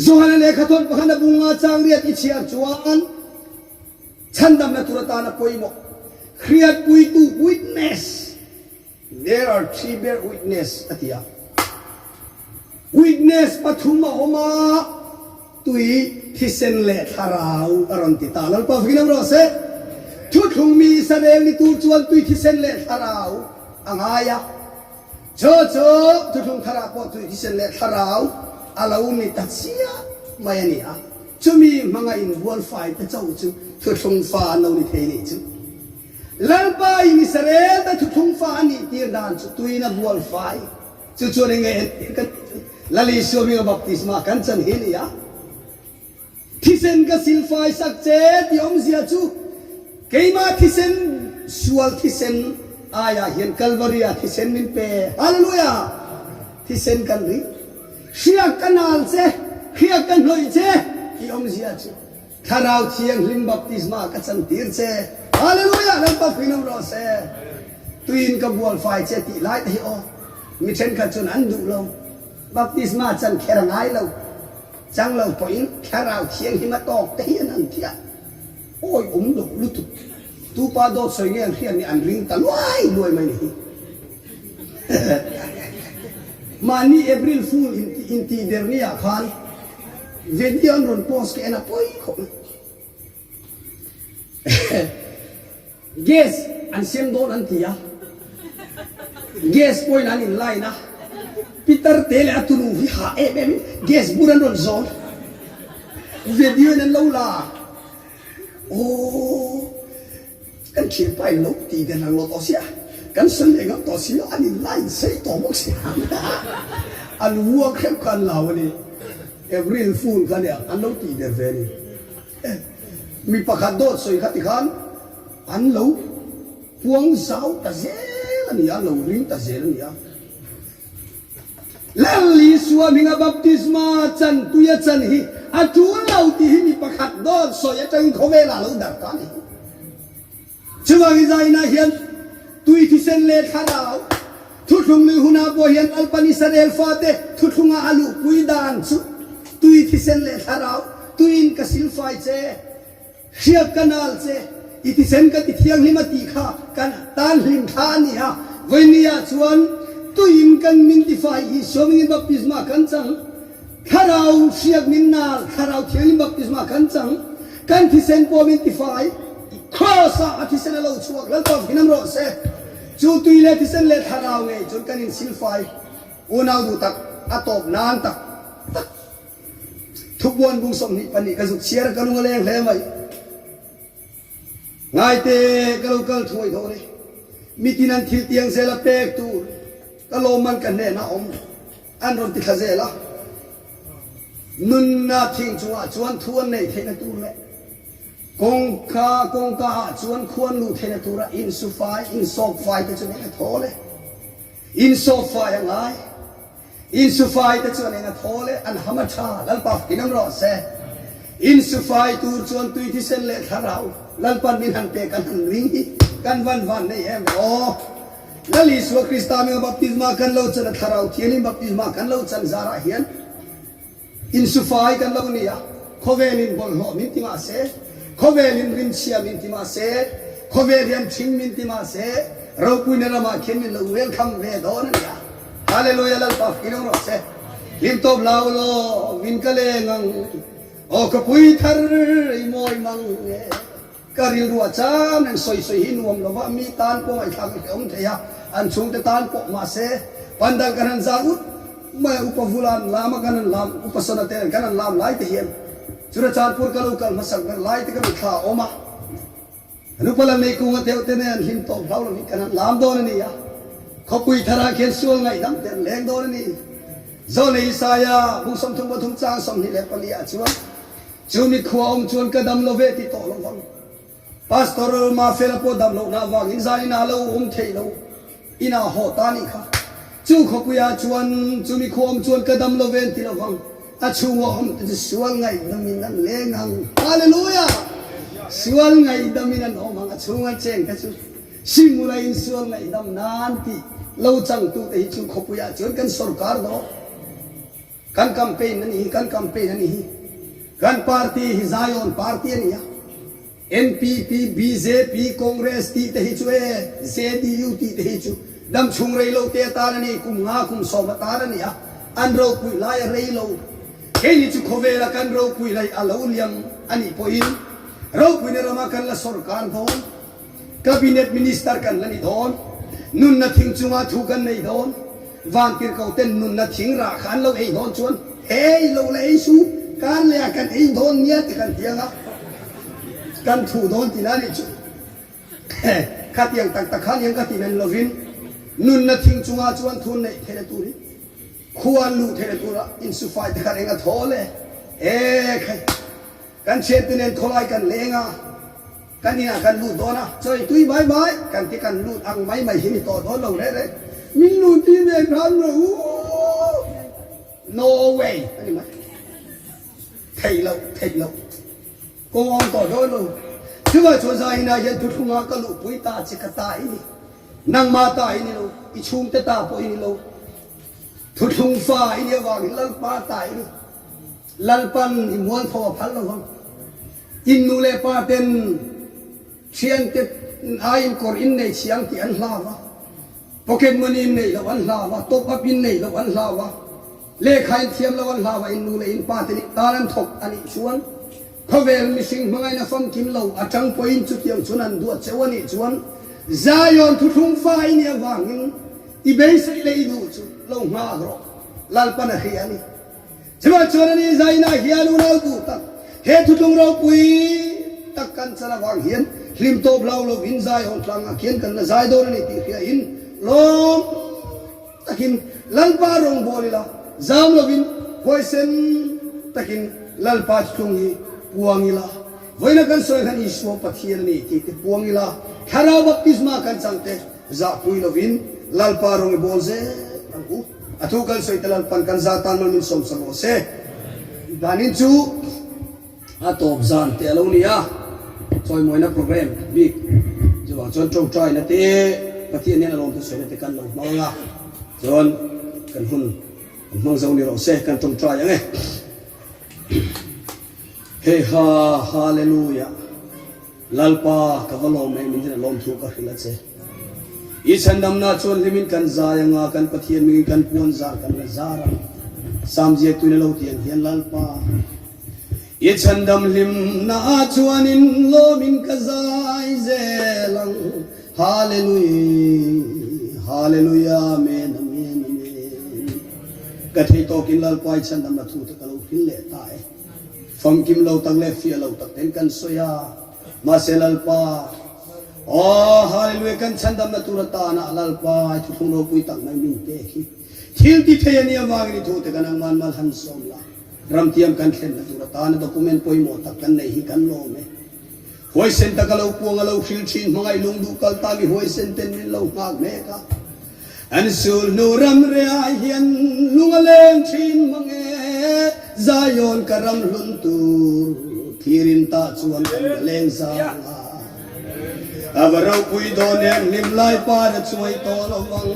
Johana lehkhathawn pakhana bung nga chang riat i chhiar chuan chhandamna tur atana pawimawh hriatpuitu witness. There are three bear witness a ti a. Witness pathum a awm a, tui, thisen leh thlarau a rawn ti ta. Lalpa fakin um raw se. Thuthlung mi Israel ni tur chuan tui, thisen leh thlarau a ngai a. Chu chu thuthlung thara pawh tui, thisen leh thlarau a lo ni ta chiah mai a ni a. Chumi hmanga inbual fai te chauh chu thuthlung fa an lo ni thei ni chu. Lalpa in Israel te thuthlung fa a nih tir dan chu tuin a bual fai. Chu chuan eng nge kan Lal Isua hminga baptisma kan chan hi ni a. Thisen ka silfaisak che ti awmzia chu keima thisen sual thisen aia hian Calvary-a thisen min pe. Hallelujah! Thisen kan ri. Hriak ka nal che, hriak ka hnawih che ti awmzia chu Thlarau Thianghlim baptisma ka chan tir che. Hallelujah! Lalpa fakin um raw se. Tuin ka bual fai che tih lai te hi aw. Mi ṭhenkhat chuan an duh lo. Baptisma chan kher a ngai lo. Chang lo pawhin Thlarau Thianghlim a tawk te hian an tia. Awi, um lo lutuk. Tupa dawt sawi nge an hriat ni an ring ta luai luai mai ni hi. Mahni April Fool in, in ti der ni a khan. Video an rawn post ke en a poi khawp. Gas an siam dawn an ti a. Gas point an inline a. Peter te leh a tunu hi ha em em. Gas bur an rawn zawn. Video in an lo la. Aw. Kan ṭhianpa in lo ti den ang lo tawh si a. Kan sawi leh ngam tawh si lo, an inline sei tawh bawk si a. An vuak hrep khan lau a ni. April Fool kha nia, an lo ti der ve ni. Mi pakhat dawt sawi kha ti khan, an lo puang zau ta zel a nia, lo ring ta zel a nia. Lal Isua hminga baptisma chan, tuia chan hi a ṭul lo ti hi mi pakhat dawt sawi atangin khawvela lo dar ta ni. Chuvang hi zaina hian tui thisen le thlarau, thuthlung lui huna pawh hian Lalpan Israel fate thuthlunga a luhpui dan chu tui thisen le thlarau, tuiin ka silfai che, hriak ka nal che, i thisen ka ti thianghlim a tih kha kan tan hlim thla a ni a. Vawinia chuan tuiin kan min tifai, Isua hmingin baptisma kan chang. Thlarau hriak min nal, Thlarau Thianghlim baptisma kan chang. Kan thisen pawh min tifai. Cross-a a thisen a lo chhuak, Lalpa fihnam rawh se. Chu tui le thisen le thlarau ngei chuan kan insilfai. Unau duh tak, a tawp nan tak tak. Thupuan bung sawmhnih pahnih ka zuk chhiar a, ka lung a leng hle mai. Ngaite, ka lo kal thuai tho ni. Mitin an thil tiang zela pek tur ka lawmman ka hnena awm. An rawn ti thla zela. Nunna thing chunga chuan thu an nei theihna tur leh kawngka, kawngka ah chuan khuan luh theihna tura insufai, insawpfai te chu nei a thaw le. Insawpfai a ngai. Insufai te chuan eng a thaw le, an ham a ṭha, Lalpa fihnam rawh se. Insufai tur chuan tui thisen le thlarau, Lalpan min han pek kan han ring hi, kan van van nei em aw. Lal Isua Krista hminga baptisma kan lo chan a, Thlarau Thianghlim baptisma kan lo chan zarah hian insufai kan lo ni a. Khawvelin bawlhhlawh min ti mah se, khawvelin rimchhia min ti mah se, khawvel hian thing min ti mah se, ropuina ramah khian min lo welcome ve dawn a ni a. Hallelujah, Lalpa fihnam rawh se. Hlim tawp hlau lovin ka leng ang. Aw khawpui thar i mawi mang nge. Ka rilruah cham nen sawi sawi hi nuam lova, mi tan pawh ngaithla ka awm thei a, an chhungte tan pawh mah se, pandal kan han zar ut mai, upa vulan lama kan han lam, upa sona te kan han lam lai te hian. Churachandpur ka lo kal hmasak ber lai te ka lo thla awm a. An upa Lalneikunga te te nen hlim tawp hlau lovin kan han lam dawn a ni a. Khawpui thara khian sual ngaihdam te an leng dawn a ni. Zawlnei Isaia bung sawmthum pathum chang sawmhnih leh pali ah chuan, chu mi khua awm chuan ka dam lo ve ti tawh lo vang. Pastor Mafela pawh dam lohna vangin zanin a lo awm thei lo. Ina haw ta ni kha. Chu khawpuia chuan chu mi khawm chuan ka dam lo ven ti lo vang. A chhunga awm te chu sual ngaihdamin an leng ang. Hallelujah! Sual ngaihdamin an awm ang a chhunga cheng te chu. Simulain sual ngaihdam nan ti lo changtu te hi chu khawpuia chuan kan sawrkar dawn. Kan campaign a ni hi, kan campaign a ni hi. Kan party hi Zion party a ni a. N P P, B J P, Congress tih te hi chu e, Z D U tih te hi chu. Dam chhung rei lo te atan a ni, kum nga, kum sawm atan a ni a. An ropui lai a rei lo. Keini chu khawvela kan ropui lai a lo liam a ni pawhin. Ropuina rama kan la sawrkar dawn. Cabinet Minister kan la ni dawn. Nunna thing chunga thu kan nei dawn. Vantirko ten nunna thing rah khan lo ei dawn chuan, hei lo la ei su, kan le a kan ei dawn nia te kan ti ang a. Kan thu dawn tina ni chu. Khatiang tak tak khan hian ka ti men lovin. Nunna thing chunga chuan thu nei theihna turin. Khuan luh theihna tura insufai te khan eng a thaw le. E khai. Kan ṭhiante nen khawlai kan leng a, kan inah kan lut dawn a, chawi tui mai mai kan ti, kan lut ang mai mai hi ni tawh dawn lo reh reh. Min lut ti ve hram lo u. No way. A ni mai. Thei lo, thei lo. Kawng awm tawh dawn lo. Chuvang chuan zanin a hian thuthlunga ka luhpui ta che ka ta i ni. Nangma ta i ni lo, i chhungte ta pawh i ni lo. Thuthlung fa i ni avangin Lalpa ta i ni. Lalpan i mualpho a phal lo vang. In nu le pa ten ṭhiante aiin kawr in nei chiang tih an hlau a. Pocket money in nei lo an hlau a. Top up in nei lo an hlau a. Lekha in thiam lo an hlau a. In nu le in pa ten in tan an thawk a nih chuan. Khawvel mihring hmangaihna famkim lo a ṭang pawhin chutiang chuan an duat cheu a nih chuan. Zion thuthlung fa i ni avangin i beisei lei duh chu lo nghak rawh. Lalpan a hria a ni. Chuvang chuan a ni zanin a hian unau duh tak, he thuthlung ropui tak kan chan avang hian hlim tawp hlau lovin Zion tlangah khian kan la zai dawn a ni tih hriain lawm takin Lalpa rawngbawl ila zam lovin huaisen takin Lalpa thu hi puang ila. Vawiina kan sawi khan Isua Pathian a ni ti te puang ila. Thlarau baptisma kan chang te zahpui lovin Lalpa rawng i bawl zel ang u. A thu kan sawi te Lalpan kan za tan mal min sawm sa raw se. Danin chu a tawp zan te a lo ni a. Chawimawina program bik. Chuan chuan ṭawngṭaina te Pathian nen a lawmthu sawina te kan lo hmang a. Chuan kan hun kan hmang zo ni raw se, kan ṭawngṭai ang e. He ha, hallelujah. Lalpa ka va lawm em, in tin a lawmthu ka hril a che. I chhandamna chuan hlimin kan zai anga, kan Pathian hmingin kan puan zar kan la zar ang. Sam ziektuin a lo ti ang hian Lalpa. I chhandam hlimna chuan in lawmin ka zai zel ang. Hallelujah, hallelujah, amen, amen, amen. Ka thei tawkin Lalpa i chhandamna thu te ka lo hril leh ta e. Famkim lo tak le fiah lo tak ten kan sawi a. Mahse Lalpa. Aw, hallelujah, kan chhandamna tur atana Lalpa, i thuthlung ropui tak mai min pek hi. Thil ti thei a ni avangin i thu te kan ang man mal han sawm la. Ram tiam kan thlenna tur atana document poimaw tak kan nei hi kan lawm e. Huaisen taka lo puang a lo hril ṭhin hmang a, i lungduh kal ta mi huaisen ten min lo nghak mek a. An sul hnu ram re ai hian lung a leng ṭhin hmang e, Zion ka ram hlun tur, thlirin ta chuan kan la leng zang a. A va ropui dawn em, hlim lai pa na chuai tawh lo vang.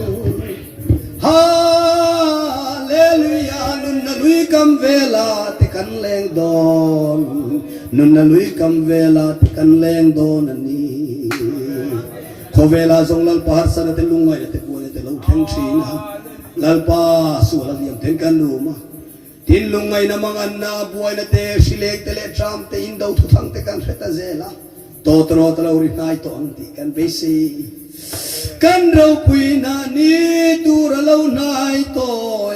Hallelujah, nunna lui kam vela te kan leng dawn. Nunna lui kam vela te kan leng dawn a ni. Khawvela zawng Lalpa harsatna te, lungngaina te, buaina te lo thleng ṭhin a. Lalpa sual a liam ten kan lum a. Tin lungngaina manganna, buaina te, hrileng te leh ṭam te, indo thuthang te kan hre ta zel a. Tawtawrawt a lo ri hnai tawh ang tih kan beisei. Kan ropuina ni tur a lo hnai tawh e,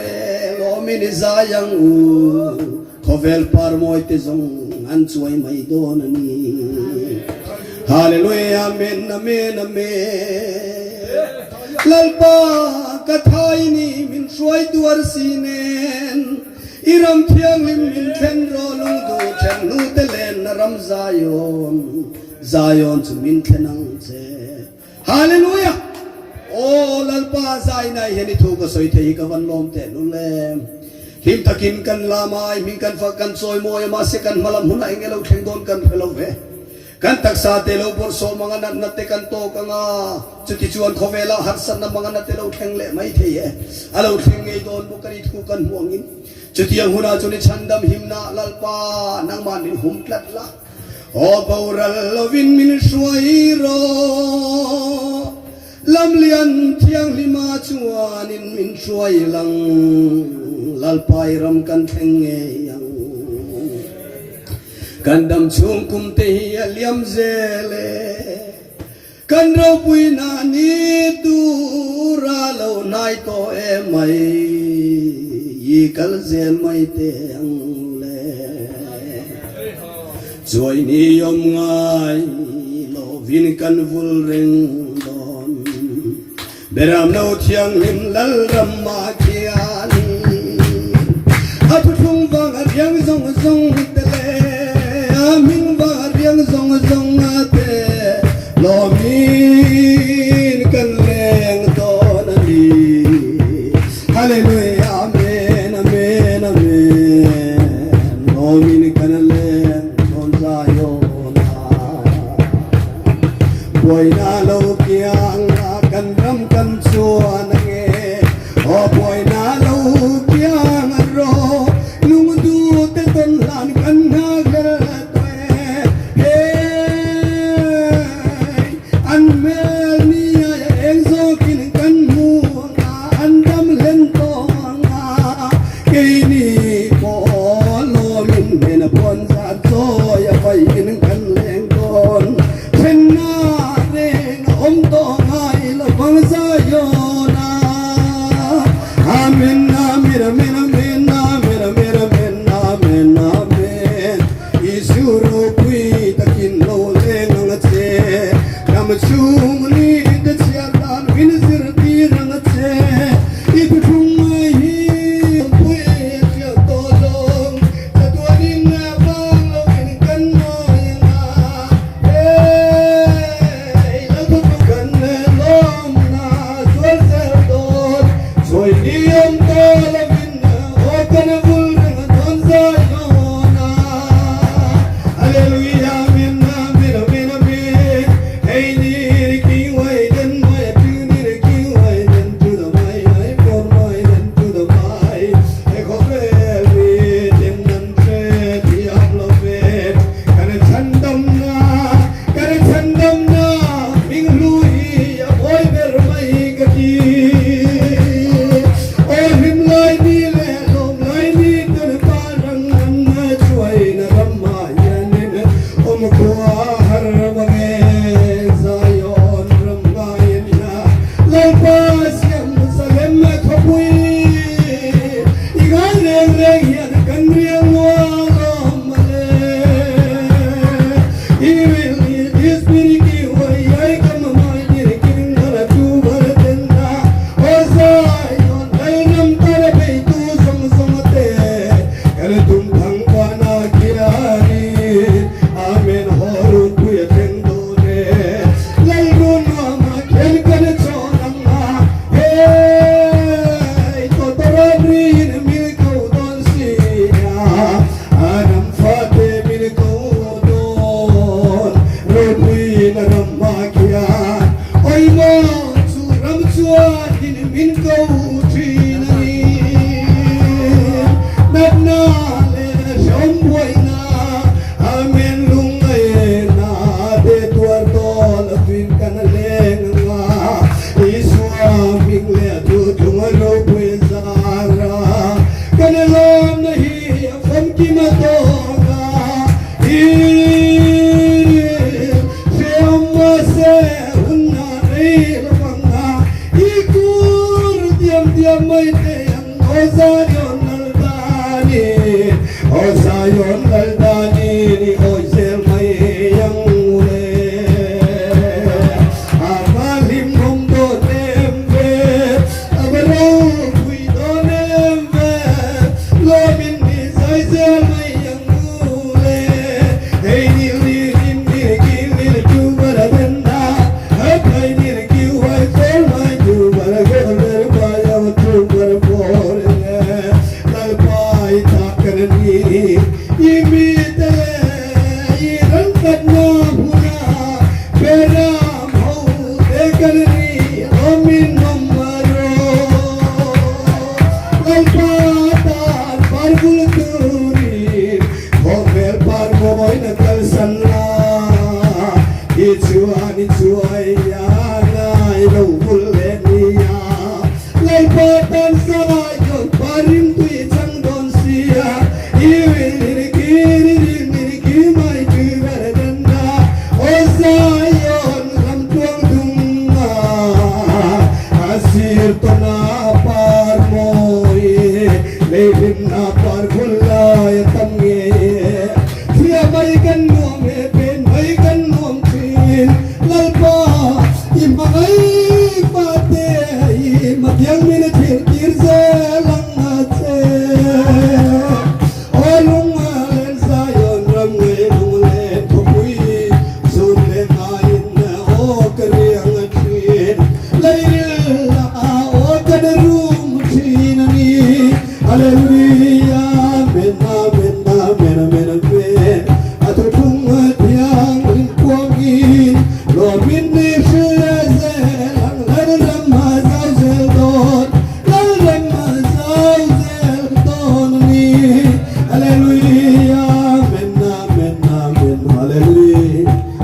lawmin i zai ang u. Khawvel par mawi te zawng an chuai mai dawn a ni. Hallelujah, amen, amen, amen. Lalpa, ka thain i min hruaitu arsi nen, i ram thianghlim min thlen rawh, lungduh ṭhen hnute lenna ram Zion, Zion chu min thlen ang che. Hallelujah! Aw, Lalpa zaina hian i thu ka sawi thei hi ka van lawm teh lul em. Hlim takin kan lam a, i hming kan fak kan chawimawi a, mahse kan hma lam huna eng elo thleng dawn kan hre lo ve. Kan taksa te lo bawrhsawm anga natna te kan tawk anga. Chuti chuan khawvela harsatna manganna te lo thleng leh mai thei e. A lo thleng ngei dawn bawk a ni thu kan hmu angin. Chutiang huna chuan i chhandam himna Lalpa nangman min hum tlat la. Aw boral lovin min hruai rawh. Lamlian thianghlima chuanin min hruai lang. Lalpa i ram kan thleng ngei ang. Kan dam chhung kum te hi a liam zel e. Kan ropuina ni tura lo hnai tawh em mai, i kal zel mai teh ang le. Chuai ni awm ngai lovin kan vul reng dawn. Beram no thianghlim Lalrama khian a thuthlung vang a riang zawng zawng te le, a hming vang a riang zawng zawng a te, lawmin kan leng dawn a ni. Hallelujah, amen, amen, amen. Lawmin kan leng dawn Zion a. Buaina lo kianga kan ram kan chuan ang e. Aw buaina lo kianga rawh, lungduh te tawn hlan kan nghak hlel tawh e. He, an hmel ni a eng zawkin kan hmu anga, an dam hlen tawh anga. Keini pawh lawmin hmena puan zat chawi a vaiin kan leng dawn. Ṭhenna reng a awm tawh ngai lo vang Zion a. Amen, amen, amen, amen. Isu ropui takin lo leng ang che. Ram chhung ni te chiar dan min zirtir ang che. I thuthlung mai hi pui ṭial tawh zawng.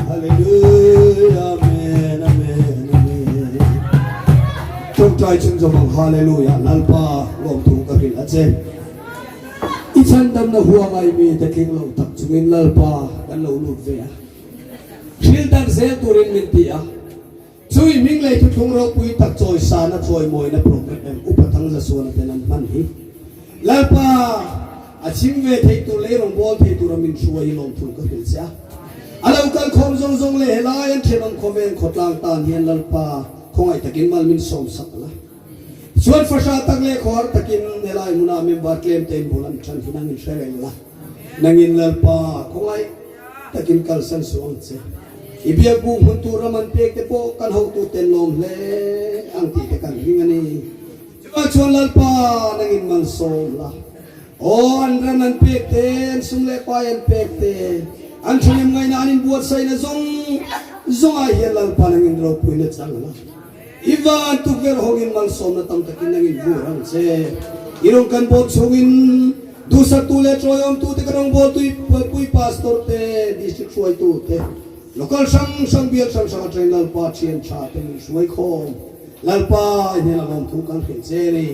Hallelujah, amen, amen, amen. Ṭawngṭai chun zawm ang, hallelujah, Lalpa lawmthu ka hril a che. I chhandamna huang ei mi ta tling lo tak chungin Lalpa kan lo lut ve a. Hril dan zel turin min ti a. Chu hming le thuthlung ropui tak chawisana chawimawina program Upa Thangzasuona ten an hman hi Lalpa, a chim ve thei tur le rongbâwl thei tura min hruai hi lawmthu ka hril che a. A lo kal khawm zawng zawng le helai an ṭhe bang khawvêl khawtlang tan hian Lalpa, khawngaih takin mal min sawm sak la. Chuan fahra tak le khawhar takin helai hmuna member tlem te in bul an ṭan hi nangin hre reng la. Nangin Lalpa, khawngaih takin kalsan suh ang che. I biak buk hmun tur ram an pek te pawh kan hotu ten lawm hle ang tih te kan ring a ni. Chuan, chuan Lalpa, nangin malsawm la. Aw, an ran an pek te, an sum le pai an pek te, an ṭhahnem ngaina an inbuatsaihna zawng zawng ah hian Lalpa, nangin ropuina chang la. I van tukver hawngin malsawmna tam takin nangin vur ang che. I rawng kan bâwl chhungin duhsaktu le ṭawiawmtu te, kan rawngbâwltu, pui pastor te, district hruaitu te, local hrang hrang, bial hrang hrang aṭangin Lalpa, ṭhian ṭha te min hruai khawm, Lalpa, i hnena lawmthu kan hril che a ni.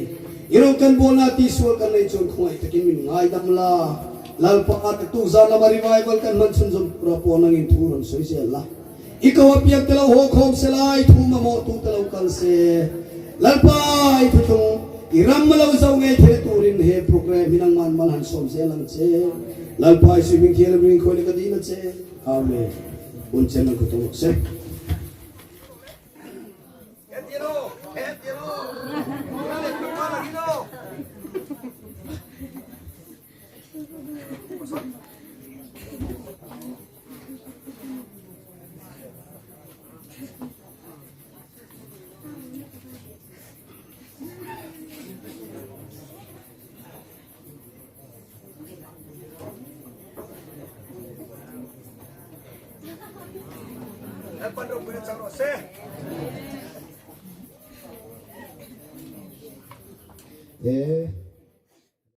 I rawng kan bâwlna tisual kan nei chuan khawngaih takin min ngaidam la. Lalpa, a tak tuk zan lama revival kan hman chhunzawm tura pawh nangin thu rawn sawi zel la. I ko a piak te lo haw khawm se la, i thu mamawhtu te lo kal se. Lalpa, i thuthlung, i ram a lo zo ngei thei turin he program hi nangman mal han sawm zel ang che. Lalpa, i sui hming thianghlim ringin khawi le ka ding a che. Amen. Hun chen nang kut rawh se. E,